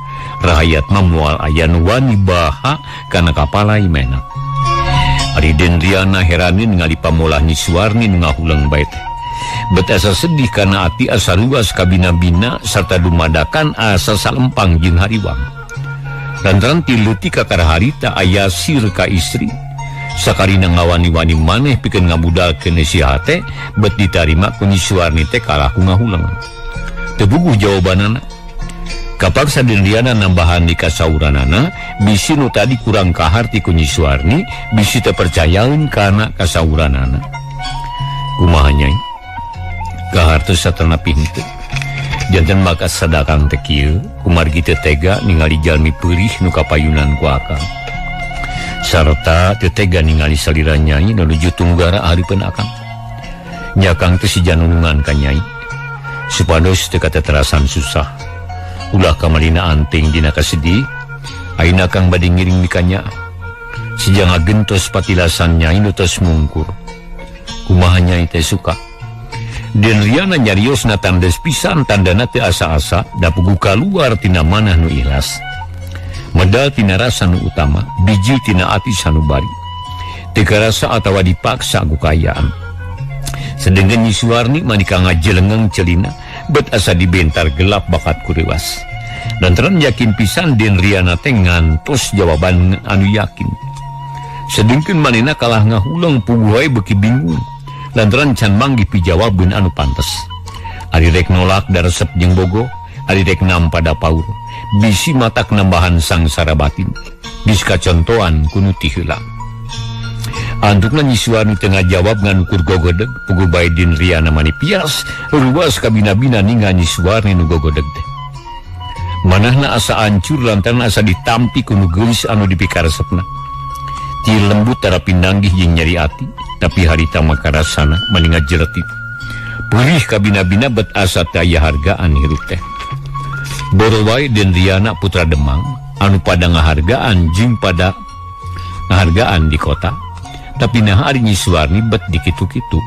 Rahayat mah moal aya nu wani baha kana kapalai menak. Ari Den Riana heranin ningali pamolah Nyi Suwarni nu ngahuleng bae teh. Bet asa sedih kana ati asa luas kabina-bina sarta dumadakan asa salempang jeung hariwang. Lantaran ti leutik kakara harita aya sir ka istri. Sakarina ngawani-wani maneh pikeun ngabudalkeun si hate bet ditarima ku Nyi Suwarni teh kalah ku ngahuleng. Teu puguh jawabanana. Kapaksa Den Riana nambahan di kasauranana bisi nu tadi kurang kaharti ku Nyi Suwarni bisi teu percayaeun kana kasauranana. Kumaha nyai? Kahartos satanapi henteu. Janten maka sadakang teh kieu kumargi teu tega ningali jalmi peurih nu kapayunan ku akang. Sarta teu tega ningali salira nyai nu nuju tunggara hareupeun akang. Nya akang teh sija nulungan ka nyai supados teu kateterasan susah. Ulah kamalina anting dina kasedih, ayeuna kang bade ngiring mikanya. Sija ngagentos patilasan nyai nu tos mungkur. Kumaha nyai teh suka? Den Riana nyariosna tandes pisan tandana teu asa-asa da puguh kaluar tina manah nu ikhlas. Medal tina rasa nu utama, bijil tina ati sanubari. Teu karasa atawa dipaksa ku kaayaan. Sedengkeun Nyi Suwarni manika ngajelengeng celina bet asa dibentar gelap bakat kurewas. Lantaran yakin pisan Den Riana teh ngantos jawaban anu yakin. Sedengkeun manehna kalah ngahuleng puguh wae beuki bingung. Lantaran can manggih pijawabeun anu pantes. Ari rek nolak da resep jeung bogo, ari rek nampa da paur. Bisi matak nambahan sangsara batin. Geus kacontoan ku nu ti heula. Antukna Nyi Suwarni teu ngajawab ngan ukur gogodeg, puguh bae Den Riana mani pias, ruas kabina-bina ninga Nyi Suwarni nu gogodeg teh. Manahna asa ancur lantaran asa ditampi ku nu geulis anu dipikaresepna. Ti lembut tara pinanggih jeung nyeri ati, tapi harita mah karasana mani ngajeletit. Purih kabina-bina bet asa teu aya hargaan hirup teh. Boro wae Den Riana putra Demang anu pada ngahargaan jeung pada ngahargaan di kota. Tapi nah ari Nyi Suwarni bet dikitu-kitu.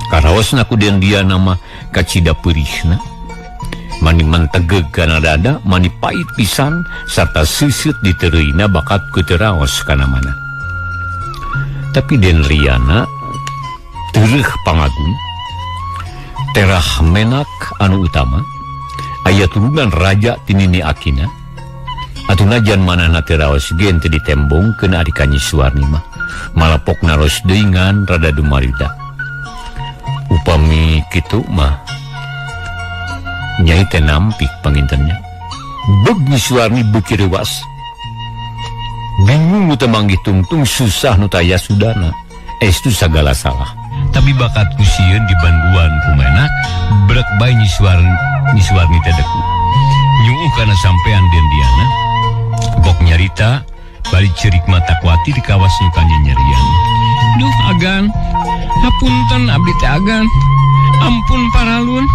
Karaosna ku Den Riana mah kacida peurihna. Mani mentegeg kana dada, mani pait pisan sarta seuseut ditereuina bakat ku teu raos kana mana. Tapi Den Riana tereuh pangagung. Terah menak anu utama aya turunan raja tinini akina. Atuh najan manahna teu raos ge teu ditembongkeun ari ka Nyi Suwarni mah. Malapok naros deui ngan rada dumarida. Upami kitu mah nyai teh nampik pangintennya. Beg Nyi Suwarni beuki reuas. Bingung nu teu manggih tungtung susah nu taya sudana. Estu sagala salah. Tapi bakat ku sieun dibanduan ku menak brek bae Nyi Suwarni teh deku. Nyuuh kana sampean Den Riana. Gok nyarita bari cerik mata kuatir kawas nu kanyanyerian. Duh agan, hapunten abdi teh agan. Ampun paralun.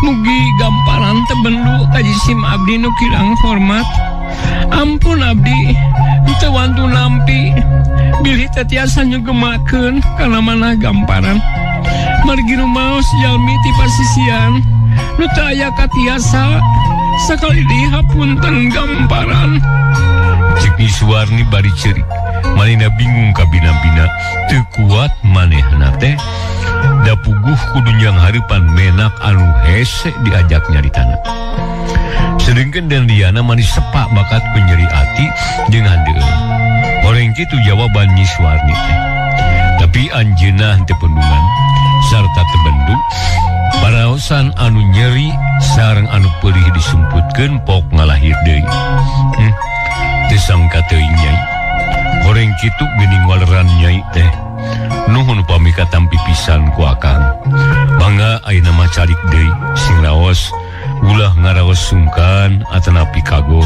Mugi gamparan teu bendu ka jisim abdi nu kirang hormat. Ampun abdi, teu wantu nampi. Bilih teh tiasa nyugemakeun kana manah gamparan. Margi rumaos jalmi ti pasisian nu teu aya katiasa sakali deui hapunten gamparan. Cek Nyi Suwarni bari ceurik. Manehna bingung kabina-bina teu kuat manehna teh da puguh kudu nyang hareupan menak anu hese diajak nyaritana. Sedengkeun Den Diana manis sepak bakat ku nyeri ati jeung handeueul. Horeng kitu jawaban Nyi Suwarni teh. Tapi anjeunna henteu pundungan sarta teu bendu. Paraosan anu nyeri sareng anu peurih disumputkeun pok ngalahir deui. Teu sangka teuing Nyai. Horeng kitu geuning waleran Nyai teh. Nuhun upami katampi pisan ku akang. Mangga ayeuna mah calik deui sing raos ulah ngaraos sungkan atanapi kago.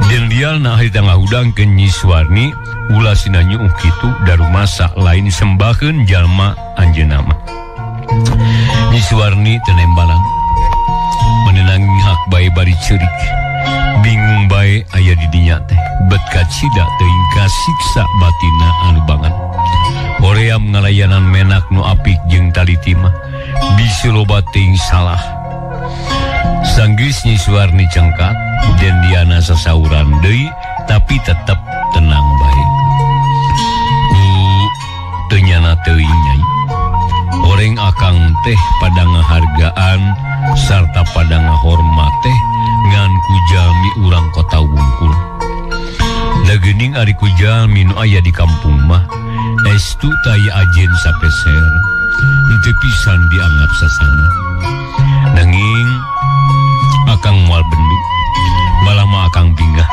Den Diana harita ngahudangkeun Nyi Suwarni ulah sina nyuuh kitu darumasa lain sembaheun jalma anjeunna mah. Nyi Suwarni teu nembalan menenangi hak bae bari ceurik. Bingung bae aya di dinya teh bet kacida teuing kasiksa batina anu banget. Hoream ngalayanan menak nu apik jeung taliti mah bisi loba teuing salah. Sanggeus Nyi Suwarni cengkak, Den Diana sasauran deui tapi tetep tenang bae. Ku teu nyana teuing Nyai. Horeng akang teh pada ngahargaan sarta pada ngahormat teh ngan ku jalmi urang kota wungkul. Da geuning ari ku jalmi nu aya di kampung mah estu taya ajen sapeser henteu pisan dianggap sasana. Nanging akang moal bendu, malah mah akang bingah.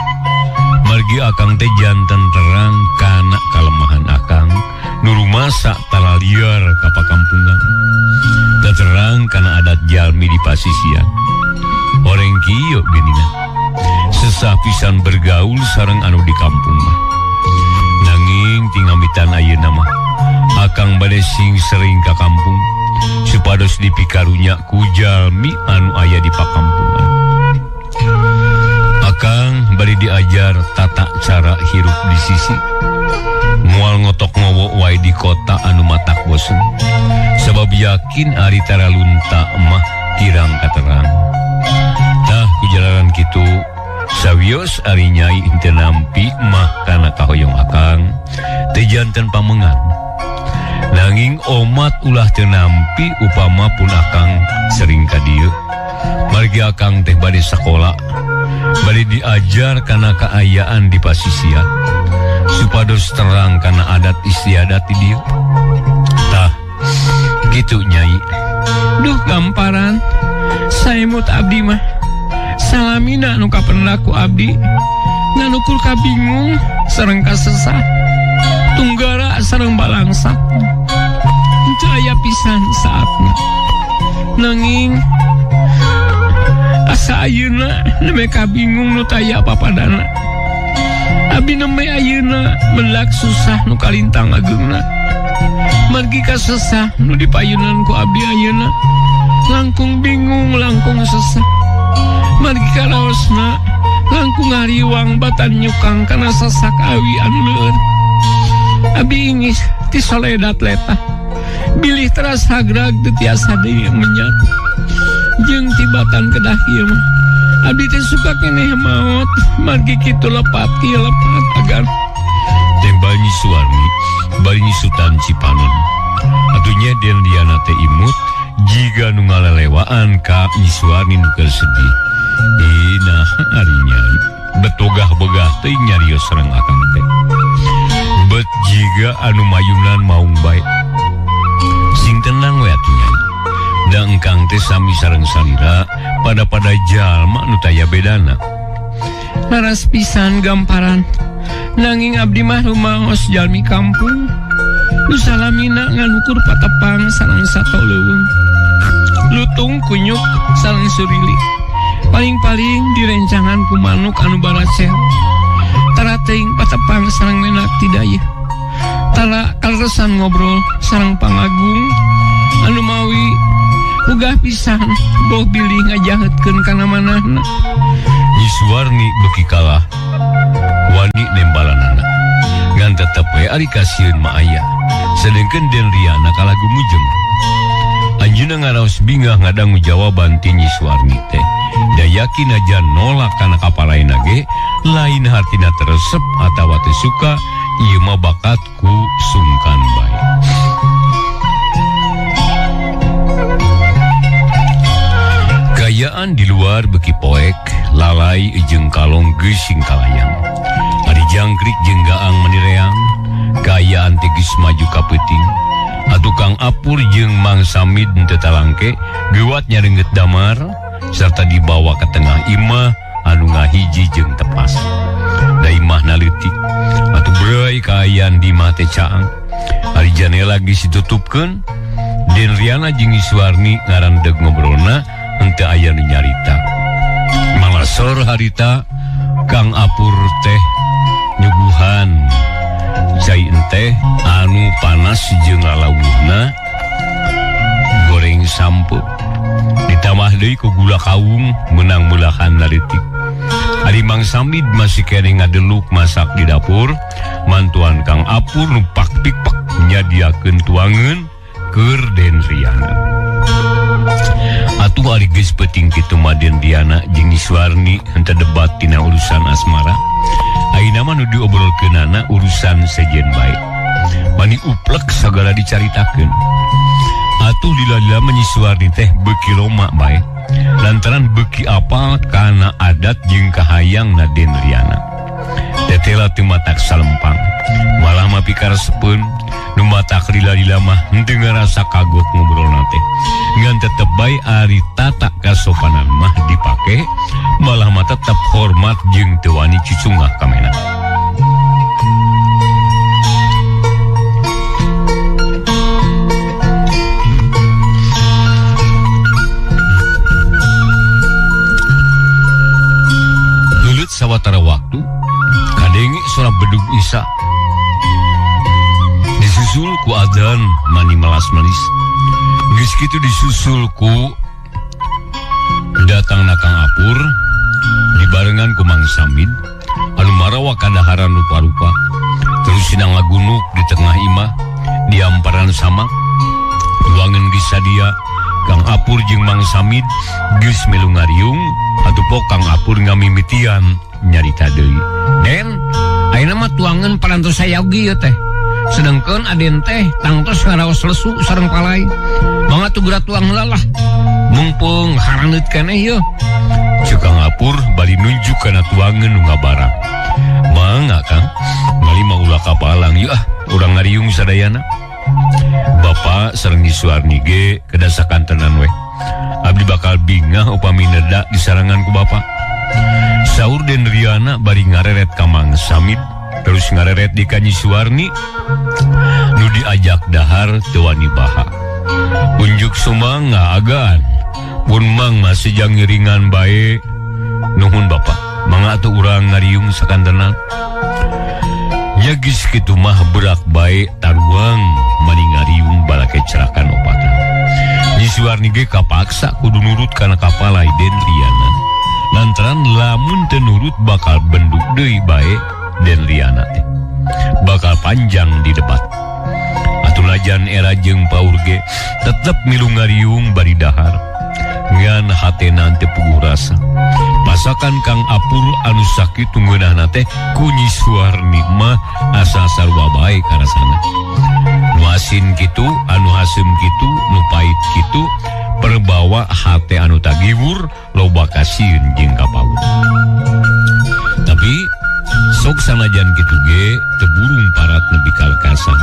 Margi akang teh janten terang kana kalemahan akang nu rumasa tara liar ka pakampungan. Da terang kana adat jalmi di pasisian. Horeng kieu geuningan. Sesah pisan bergaul sareng anu di kampung mah. Nanging tingamitan ayeuna mah akang bade sing sering ka kampung supados dipikarunya ku jalmi anu aya di pakampungan. Akang bari diajar tata cara hirup di sisi. Moal ngotok ngowo wae di kota anu matak bosen. Sabab yakin ari tara lunta mah kirang katerang. Tah kujalaran kitu sawios ari Nyai henteu nampi mah kana kahoyong akang teu janten pamengan. Nanging omat ulah teu nampi upama pun akang sering ka dieu. Margi akang teh bade sakola, bade diajar kana kaayaan di pasisian supados terang kana adat istiadat di dieu. Tah kitu Nyai. Duh gamparan saemut abdi mah. Salamina nu kapendak ku abdi nganukur kabingung sareng kasesah tunggara sareng balangsak teu aya pisan saatna. Nanging asa ayeuna nembe kabingung nu taya papadana. Abdi nembe ayeuna melak susah nu kalintang ageungna. Margi kasesah nu dipayunan ku abdi ayeuna langkung bingung langkung sesah. Margi karaosna langkung ngariwang batan nyukang kana sasak awi anu leur. Abdi ingis ti soledat letah bilih teras hagrag teu tiasa deui menyat. Jeung tibatan kedah ieu mah abdi teh suka keneh maot margi kitu lepat kieu lepat agar tembal Nyi Suwarni bari nyisutan Cipanon. Atunya Den Diana teh imut jiga nu ngalalewaan ka Nyi Suwarni nu keur sedih. Nah ari Nyai betogah-begah teh nyarios sareng akang teh. Bet jiga anu mayunan maung bae. Sing tenang we atuh Nyai. Da engkang teh sami sareng salira pada-pada jalma nu taya bedana. Laras pisan gamparan. Nanging abdi mah rumaos jalmi kampung. Nu salamina nganukur patepang sareng sato leuweung. Lutung kunyuk sareng surili. Paling-paling direncangan ku manuk anu baracel. Tara teuing patepang sareng menak ti dayeuh. Tara kaleresan ngobrol sareng pangagung anu mawi ugah pisan boh bilih ngajahetkeun kana manahna. Nyi Suwarni beuki kalah wani nembalanana. Ngan tetep we ari kasieun mah aya. Sedengkeun Den Riana kalah gumujeng. Anjeunna ngaraos bingah ngadangu jawaban ti Nyi Suwarni teh. Da yakin aja nolak kana kapalaina ge lain hartina teresep atawa teu suka Ieu mah bakat ku sungkan bae. Gayaan di luar beki poek, lalai jeung kalong geusing kalayang. Ari jangkrik jeung gaang menireang, gayaan teh geus maju ka peuting. Atuh Kang Apur jeung Mang Samid teu talangke, geuwat nyareungeut damar serta dibawa ke tengah imah anu ngahiji jeung tepas. Da imahna leutik, atuh beuy kaayaan di imah teh caang. Ari janela geus ditutupkeun, Den Riana jeung Iswarni ngarandeg ngobrolna henteu aya nu nyarita. Malasor harita Kang Apur teh nyuguhan cai enteh anu panas jeung lalawuhna goreng sampe ditambah deui ku gula kawung meunang meulahan leutik. Ari Mang Samid masih keneh ngadeluk masak di dapur, mantuan Kang Apur nu pak-pikpak nyadiakeun tuangeun keur Den Riana. Atuh ari geus peuting kitu mah Den Riana jeung Iswarni henteu debat tina urusan asmara. Ayeuna mah nu diobrolkeunana urusan sejen bae. Mani uplek sagala dicaritakeun. Atuh lila-lila mah Nyi Suwarni teh beuki loma bae. Lantaran beuki apal kana adat jeung kahayangna Den Riana. Tetela teu matak salempang, malah mah pikaresepeun. Nu matak lila-lila mah henteu ngarasa kagok ngobrolna teh. Ngan tetep bae ari tata kasopanan mah dipake, malah mah tetep hormat jeung teu wani cucungah kamena. Leuleut sawatara waktu, kadenge sora bedug Isa. Disusul ku adzan mani melas-melis. Geus kitu disusul ku datangna Kang Apur dibarengan ku Mang Samid anu marawa kadaharan rupa-rupa. Terus sinang ngagunuk di tengah imah diamparan samak. Tuangeun geus sadia, Kang Apur jeung Mang Samid geus milu ngariung atuh pok Kang Apur ngamimitian nyarita deui. Den, ayeuna mah tuangeun parantos sayogi ieu teh. Sedengkeun aden teh tangtos ngaraos lesu sareng palai. Mangga tuh tuang heula lah. Mumpung harandeut keneh yeuh. Ceuk Kang Apur bari nunjuk kana tuangeun nu ngabarang. Mangga Kang, ngali mah ulah kapalang yeuh ah, urang ngariung sadayana. Bapak sareng Nyi Suwarni ge kedasakantenan we. Abdi bakal bingah upami neda disarangan ku bapak. Saur Den Riana bari ngareret ka Mang Samid, terus ngareret di ka Nyi Suwarni nu diajak dahar teu wani baha. Unjuk sumangga agan, pun Mang masih jang ngiringan bae. Nuhun bapak, mangga atuh urang ngariung sakantenan. Nya geus kitu mah berak bae taruang mani ngariung balake cerakan opatan. Nyi Suwarni ge kapaksa kudu nurut kana kapalai Den Riana. Lantaran lamun teu nurut bakal benduk deui bae Den Riana teh. Bakal panjang di debat. Atuh najan era jeung paur ge tetep milu ngariung bari dahar. Ngan hatena teu puguh rasa. Masakan Kang Apur anu sakitu ngeunahna teh ku Nyi Suwarni mah asa sarua bae karasana. Nu asin kitu, anu haseum kitu, nu pait kitu, perbawa hate anu tagiwur loba kasieun jeung kapaur. Tapi sok sanajan kitu ge teu burung parat nepi ka lekasan.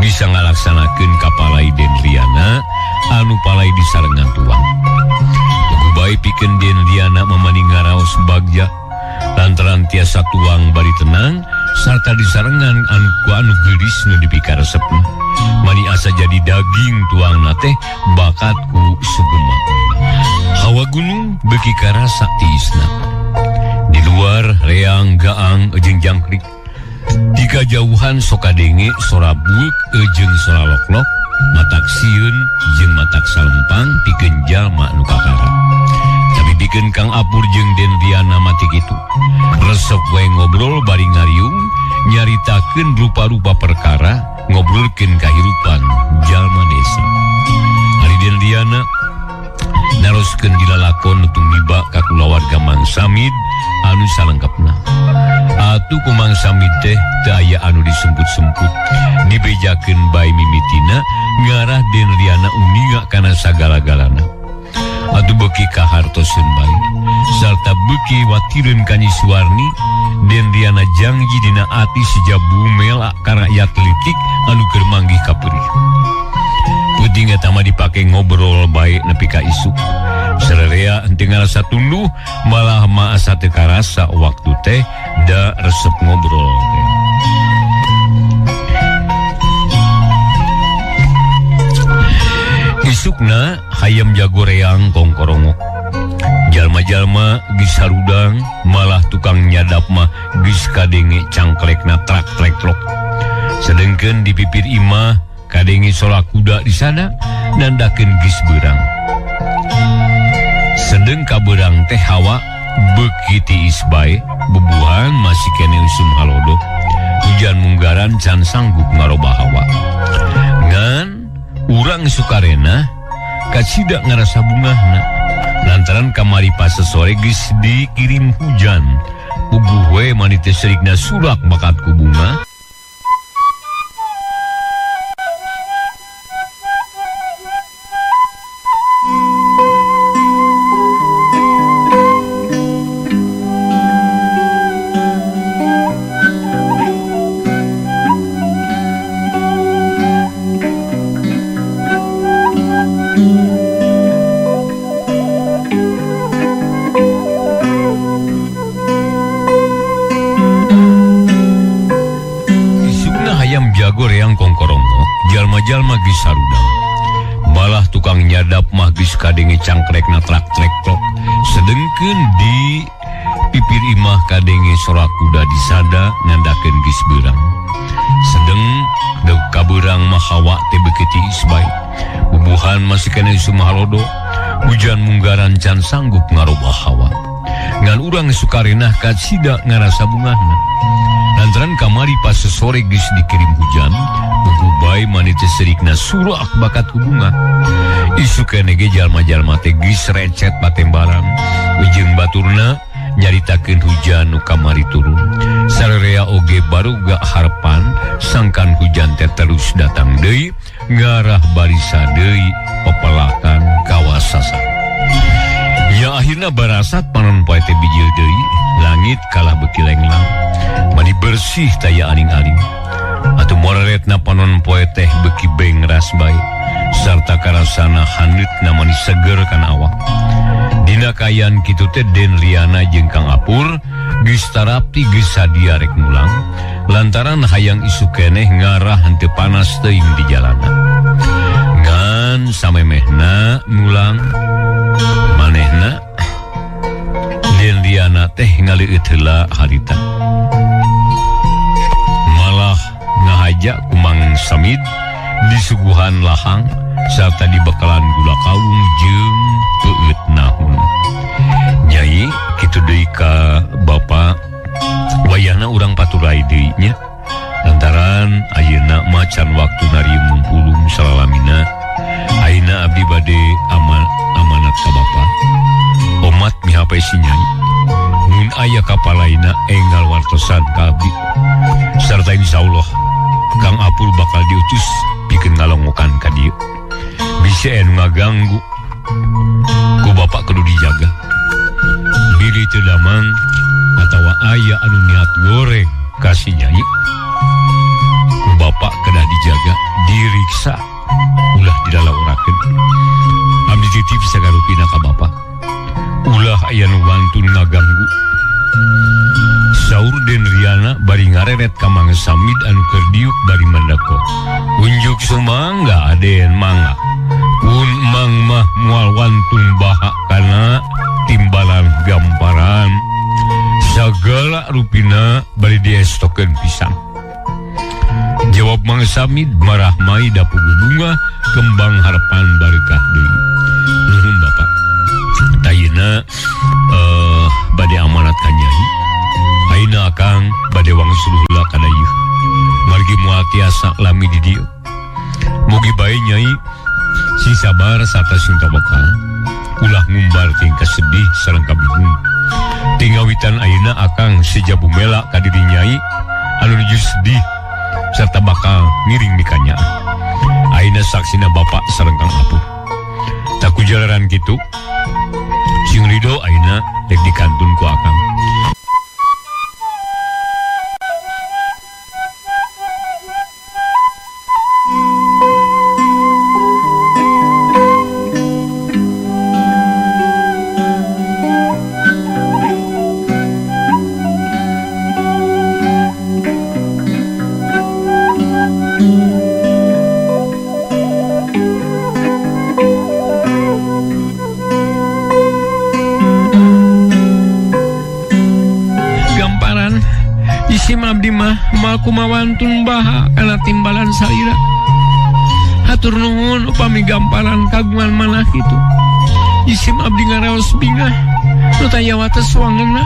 Bisa ngalaksanakeun kapalai Den Riana anu palai disarengan tuang. Tugu bae pikeun Den Riana mamani ngaraos bagja lantaran tiasa tuang bari tenang sarta disarengan anu ku anu geulis nu dipikaresepna. Mani asa jadi daging tuangna teh bakat ku sugema. Hawa gunung beuki karasa tiisna. Di luar reang gaang jeung jangkrik. Di kajauhan sok kadenge sora buuk jeung sora loklok, matak sieun jeung matak salempang pikeun jalma nu kakara. Tapi pikeun Kang Apur jeung Den Riana mati kitu. Resep wae ngobrol bari ngariung, nyaritakeun rupa-rupa perkara, ngobrolkeun kahirupan jalma desa. Ari Den Riana naroskeun dilalakon nu tumiba ka kulawarga Mang Samid anu salengkepna. Waktu ku Mang Samid teh teu aya anu disemput-semput. Dibejakeun bae mimitina ngarah Den Riana uninga kana sagala-galana. Atuh beuki kahartoseun bae sarta beuki watireun ka Nyi Suwarni. Den Riana jangji dina ati sija bumela ka rakyat leutik anu keur manggih kapeurih. Peuting eta mah dipake ngobrol bae nepi ka isuk. Sarerea henteu ngarasa tunduh, malah mah asa teu karasa waktu teh da resep ngobrol teh. Isukna hayam jago reang kongkorongok. Jalma-jalma geus harudang, malah tukang nyadap mah geus kadenge cangklekna trak-trek-trok. Sedengkeun di pipir imah kadenge solak kuda di sana nandakeun geus beurang. Sedeng kabeurang teh hawa beuki tiis bae, bubuhan masih kene usum halodo. Hujan munggaran can sanggup ngarobah hawa. Ngan urang Sukarena kacida ngarasa bungahna. Lantaran kamari pasesore geus dikirim hujan. Puguh we mani teh serikna surak bakat ku bunga. Jalma-jalma geus sarudang. Malah tukang nyadap mah geus kadenge cangkrekna trak-trek-trok. Sedengkeun di pipir imah kadenge sorak kuda disada nandakeun geus beurang. Sedeng deuk kabeurang mah hawa teh beuki tiis bae. Bubuhan masih keneh sumahalodo. Hujan munggaran can sanggup ngarobah hawa. Ngan urang Sukarenah kacida ngarasa bungahna. Lantaran kamari pas sore geus dikirim hujan, puguh bae mani teh serikna surak bakat ku bunga. Isuk keneh ge jalma-jalma teh geus recet patembaran. Ujung baturna nyaritakeun hujan nu kamari turun. Sarerea oge baruga harepan sangkan hujan teh terus datang deui ngarah barisa deui pepelakan kawasasa. Ya akhirna barasat panon poe teh bijil deui, langit kalah beuki lenglang. Mani bersih taya aling-aling. Atuh moreretna panon poe teh beuki bengras bae sarta karasana haneutna mani seger kana awak. Dina kaayaan kitu teh Den Riana jeung Kang Apur geus tarapti geus sadia rek mulang lantaran hayang isuk keneh ngarah henteu panas teuing di jalanan. Ngan samemehna mulang manehna Den Riana teh ngaleueut heula harita. Malah ngahaja ku Mang Samid disuguhan lahang sarta dibekalan gula kawung jeung peueut nahun. Nyai kitu deui ka bapa wayahna urang paturai deui nya. Lantaran ayeuna mah can waktu nariung mungpulung salalamina. Ayeuna abdi bade amanat ka bapa. Omat mihape si nyai. Mun aya kapalaina enggal wartosan ka abdi. Sarta insyaallah Kang Apur bakal diutus pikeun ngalongokan ka dieu. Bisi anu ngaganggu ku bapak kudu dijaga. Bilih teu damang atawa aya anu niat goreng ka si nyai, ku bapak kedah dijaga, diriksa, ulah dilalaurakeun. Abdi titip sagarupina ka bapak. Ulah aya nu wantun ngaganggu. Saur Den Riana bari ngareret ka Mang Samid anu keur diuk bari mandako. Unjuk sumangga Aden mangga. Pun Mang mah moal wantun baha kana timbalan gamparan. Sagala rupina bari diestokeun pisan. Jawab Mang Samid marah mai da puguh bunga kembang harapan bareuka deui. Nuhun bapak. Tayina bade amanat ka nyai. Ayeuna akang bade wangsul heula ka dayeuh. Margi moal tiasa lami di dieu. Mugi bae nyai sing sabar sarta sing tawakal. Ulah ngumbar tingkah sedih sareng kabingung. Tingawitan ayeuna akang seja bumela ka diri Nyai anu nuju sedih serta bakal ngiring mikanya. Ayeuna saksina bapak sareng Kang Apur. Tak kujalaran kitu sing rido ayeuna rek dikantun ku akang. Kumawantun baha kana timbalan salira. Hatur nuhun upami gamparan kagungan manah kitu. Isim abdi ngaraos bingah nu taya wates wangeunna.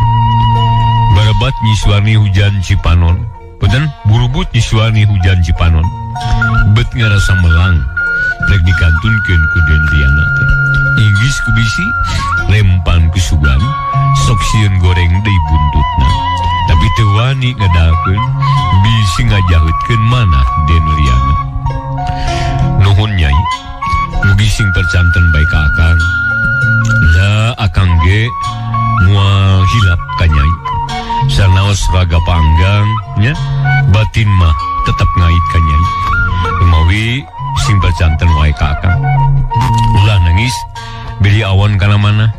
Barebat Nyi Suwarni hujan Cipanon. Punten burubut Nyi Suwarni hujan Cipanon. Bet ngarasa melang rek dikantunkeun ku Den Riana teh. Inggis ku bisi, lempan ku sugan, sok sieun goreng deui buntutna. Tapi teu wani ngadalkeun bisi ngajaheutkeun manah Den Riana. Nuhun Nyai, mugi sing percanten bae ka akang. Da akang ge moal hilap ka Nyai. Sanaos raga panggang nya, batin mah tetep ngait ka Nyai. Mawi sing percanten wae ka akang. Ulah nangis, beli awan kana mana.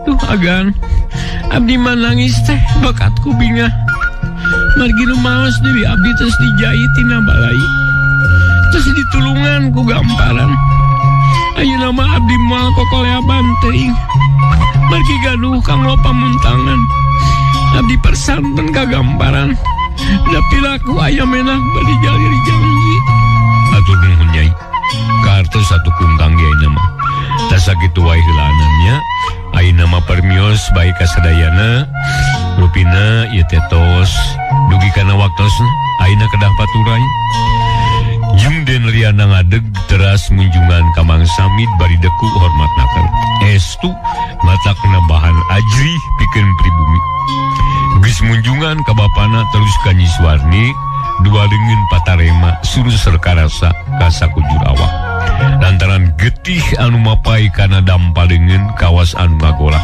Duh agan, abdi mah nangis teh bakatku bingah. Margi rumaos deui abdi terus dijait tina balai. Terus ditulungan ku gamparan. Ayeuna mah abdi moal kokoleaban teuing. Margi gaduh kanggo pamuntangan. Abdi persanten ka gamparan. Da pilaku aya menah bari jalir janji. Atur nuhun Nyai. Kartos satu kungkang ge ayeuna mah. Tas sakitu wae heulaannya. Ayeuna mah permios bae ka sadayana. Rupina ieu teh tos dugi kana waktosna ayeuna kedah paturai. Jeung Den Riana ngadeg teras munjungan ka Mang Samid bari deku hormat naker. Estu matak nambahan ajrih pikeun pribumi. Geus munjungan ka bapana terus ka Nyi Suwarni dua leungeun patarema suruser karasa ka sakujur awak. Lantaran getih anu mapai kana dampa leungeun kawas anu ngagolak.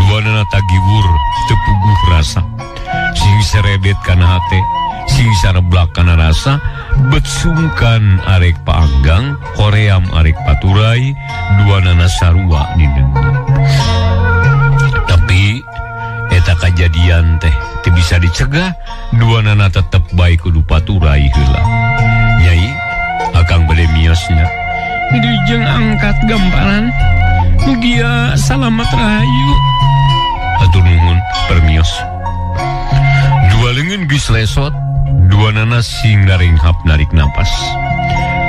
Duanana tagiwur teu puguh rasa. Sing seredet kana hate, sing sareblak kana rasa, bet sungkan arek paanggang, hoream arek paturai, duanana sarua nindeungna. Tapi eta kajadian teh teu bisa dicegah, duanana tetep bae kudu paturai heula. Nyai, akang bade miosnya. Wilujeng angkat gamparan. Mugia salamat rahayu. Atur nuhun permios. Dua leungeun geus lesot, duanana sing naringhap narik napas.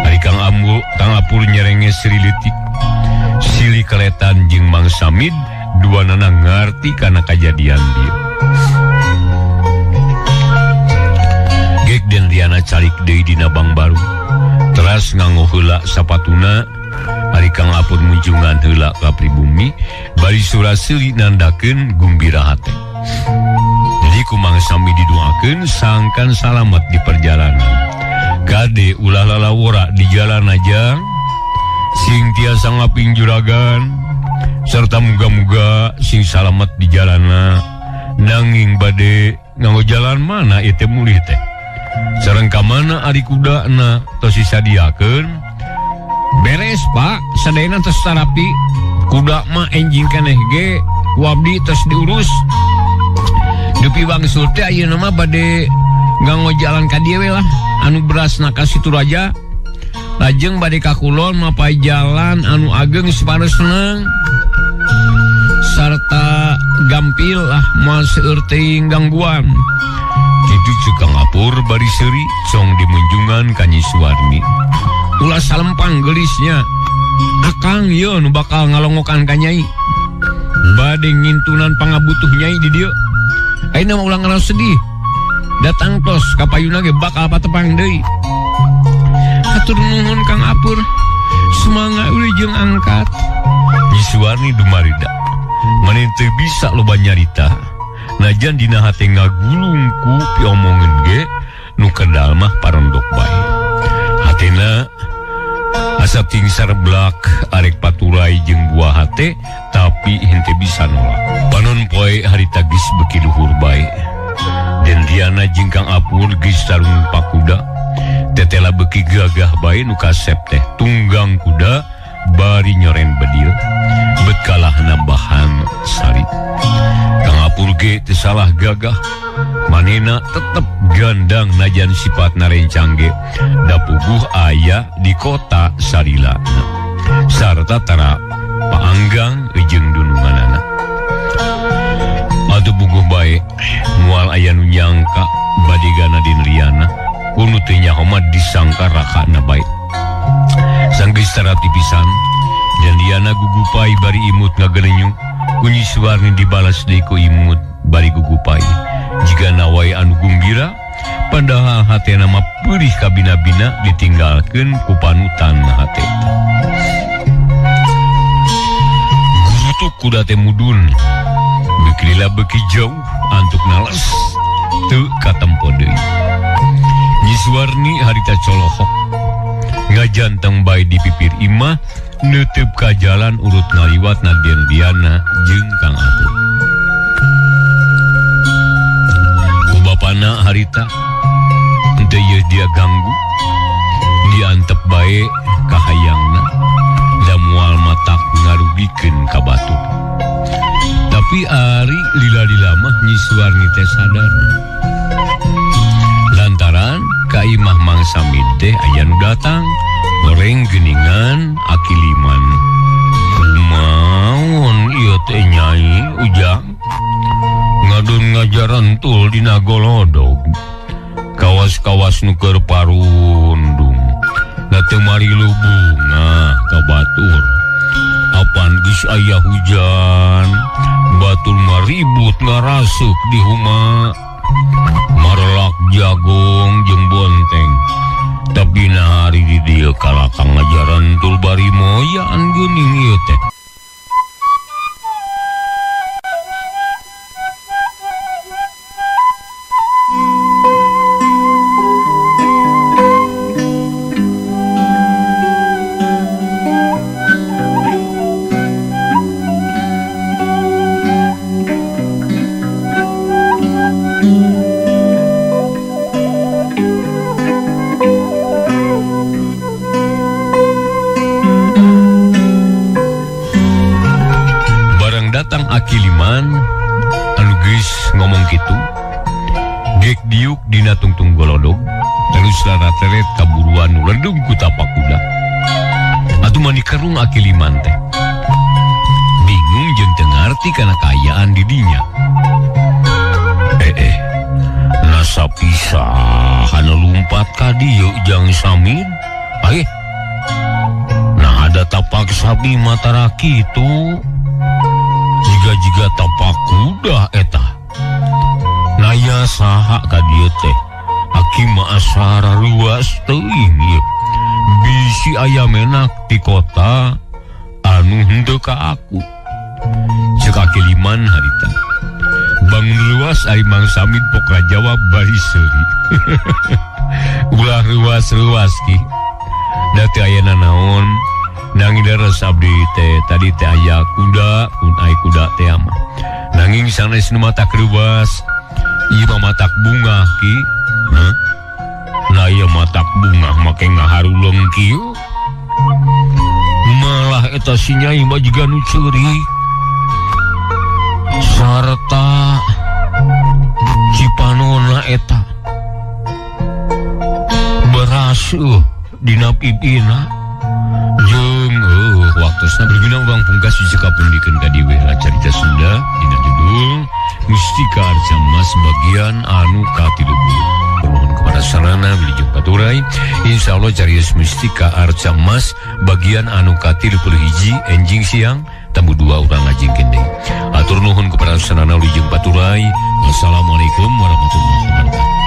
Ari Kang Ambu, Kang Apur nyerenge sri leutik. Sili kaletan jeung Mang Samid, duanana ngarti kana kajadian dieu. Gek Den Riana calik deui dina bang baru. Teras nganggo heula sapatuna, ari Kang Apur munjungan heula ka pribumi, bari suraseuli nandakeun gumbira hate. Jadi ku Mang Samid didoakeun sangkan salamet di perjalanan. Kade ulah lalawora di jalan aja, sing tiasa ngaping juragan, serta muga-muga sing salamet di jalana. Nanging bade nganggo jalan mana ieu teh mulih teh. Sareng ka mana ari kudana tos disadiakeun. Beres Pak, sadayana tos tarapi. Kuda mah enjing keneh ge ku abdi tos diurus. Dupi wangsul teh ayeuna mah bade nganggo jalan ka dieu we lah, anu berasna ka Situ Raja. Lajeng bade ka kulon mapai jalan anu ageng supados seneng sarta gampil lah moal seueur teuing gangguan. Kitu ceuk Kang Apur bari seuri cong dimunjungan ka Nyi Suwarni. Ulah salempang geulisnya. Akang ieu nu bakal ngalongokan ka Nyai. Bade ngintunan pangabutuh Nyai di dieu. Ayeuna mah ulah ngaraos sedih. Datang tos ka payuna ge bakal patepang deui. Hatur nuhun Kang Apur. Sumangga wilujeng angkat. Nyi Suwarni dumarida. Maneh teu bisa loba nyarita. Najan dina hate ngagulung ku piomongeun ge nu kedal mah parondok bae. Hatena asa tingsar blak arek paturai jeung buah hate tapi henteu bisa nolak. Panon poe harita geus beuki luhur bae. Den Diana jeung Kang Apur geus tarung pakuda. Tetela beuki gagah bae nu kasep teh tunggang kuda bari nyoren bedil bet kalah nambahan sarit. Kang Apur ge teu salah gagah, manehna tetep gandang najan sipatna rencang ge da puguh aya di kota salilana sarta tara paanggang jeung dununganana. Atuh puguh bae moal aya nu nyangka badigana Din Riana kunu teu nyaho mah disangka rakana bae. Sanggeus tarati pisan dan Diana gugupai bari imut ngagerenyu kunyi suwarni dibalas deui ku imut bari gugupai jiga nawai anu gumbira padahal hatena mah peurih kabina-bina ditinggalkeun ku panutan hate. Gurutuk kuda teh mudun beuki lila beuki jauh antuk nales teu katempo deui. Nyi Suwarni harita colohok ngajanteng bae di pipir imah neuteub ka jalan urut ngaliwat na Den Diana jeung Kang Apur. Ku bapana harita henteu yeuh dia ganggu diantep bae ka hayangna da moal matak ngarugikeun ka batur. Tapi ari lila-lila mah Nyi Suwarni teh sadar lantaran ka imah Mang Samid teh aya nu datang goreng geuningan aki liman. Kumaon ieu teh Nyai Ujang ngadon ngajarantul dina golodog kawas-kawas nu keur parundung da teu marilu bunga ka batur. Apan geus aya hujan batur mah ribut ngaraseuk di huma marelak jagong jeung bonteng. Tapi na hari di dieu kalakang ngajaran tul bari moyaan geuning ieu teh. Teret kaburuan nu ledug ku tapak kuda. Atuh mani kerung aki liman teh. Bingung jeung teu ngarti kana kaayaan di dinya. Nasa pisahan lumpat ka dieu Jang Samid. Aeh. Nah ada tapak sapi matara kitu. Jiga-jiga tapak kuda eta. Naya saha ka dieu teh. Aki mah asara luas teuing ieu. Bisi aya menak di kota anu henteu ka aku. Ceuk aki liman harita. Bangun luas ari Mang Samid pokra jawab bari seuri. Ulah ruas-ruas ki. Da teu aya nanaon. Nanging deres abdi teh tadi teh aya kuda, kun ai kuda teh mah. Nanging sanes nu matak ruas. Ieu mah matak bunga ki. Huh? Nah ieu matak bunga make ngaharuleng kieu. Malah eta si Nyai mah jiga nu ceurik. Sarta cipanona eta beraseuh dina pipina jeung waktosna berguna urang pungkas dicekapundikeun ka dieu lah carita Sunda dina judul Mustika Arca Mas bagian anu ka-30. Bermohon kepada sarana wilujeng paturai insyaallah carios Mustika Arca Mas bagian anu ka-31 enjing siang tamu dua urang ngajingkeun deui. Atur nuhun kepada sarana wilujeng paturai. Wassalamualaikum warahmatullahi wabarakatuh.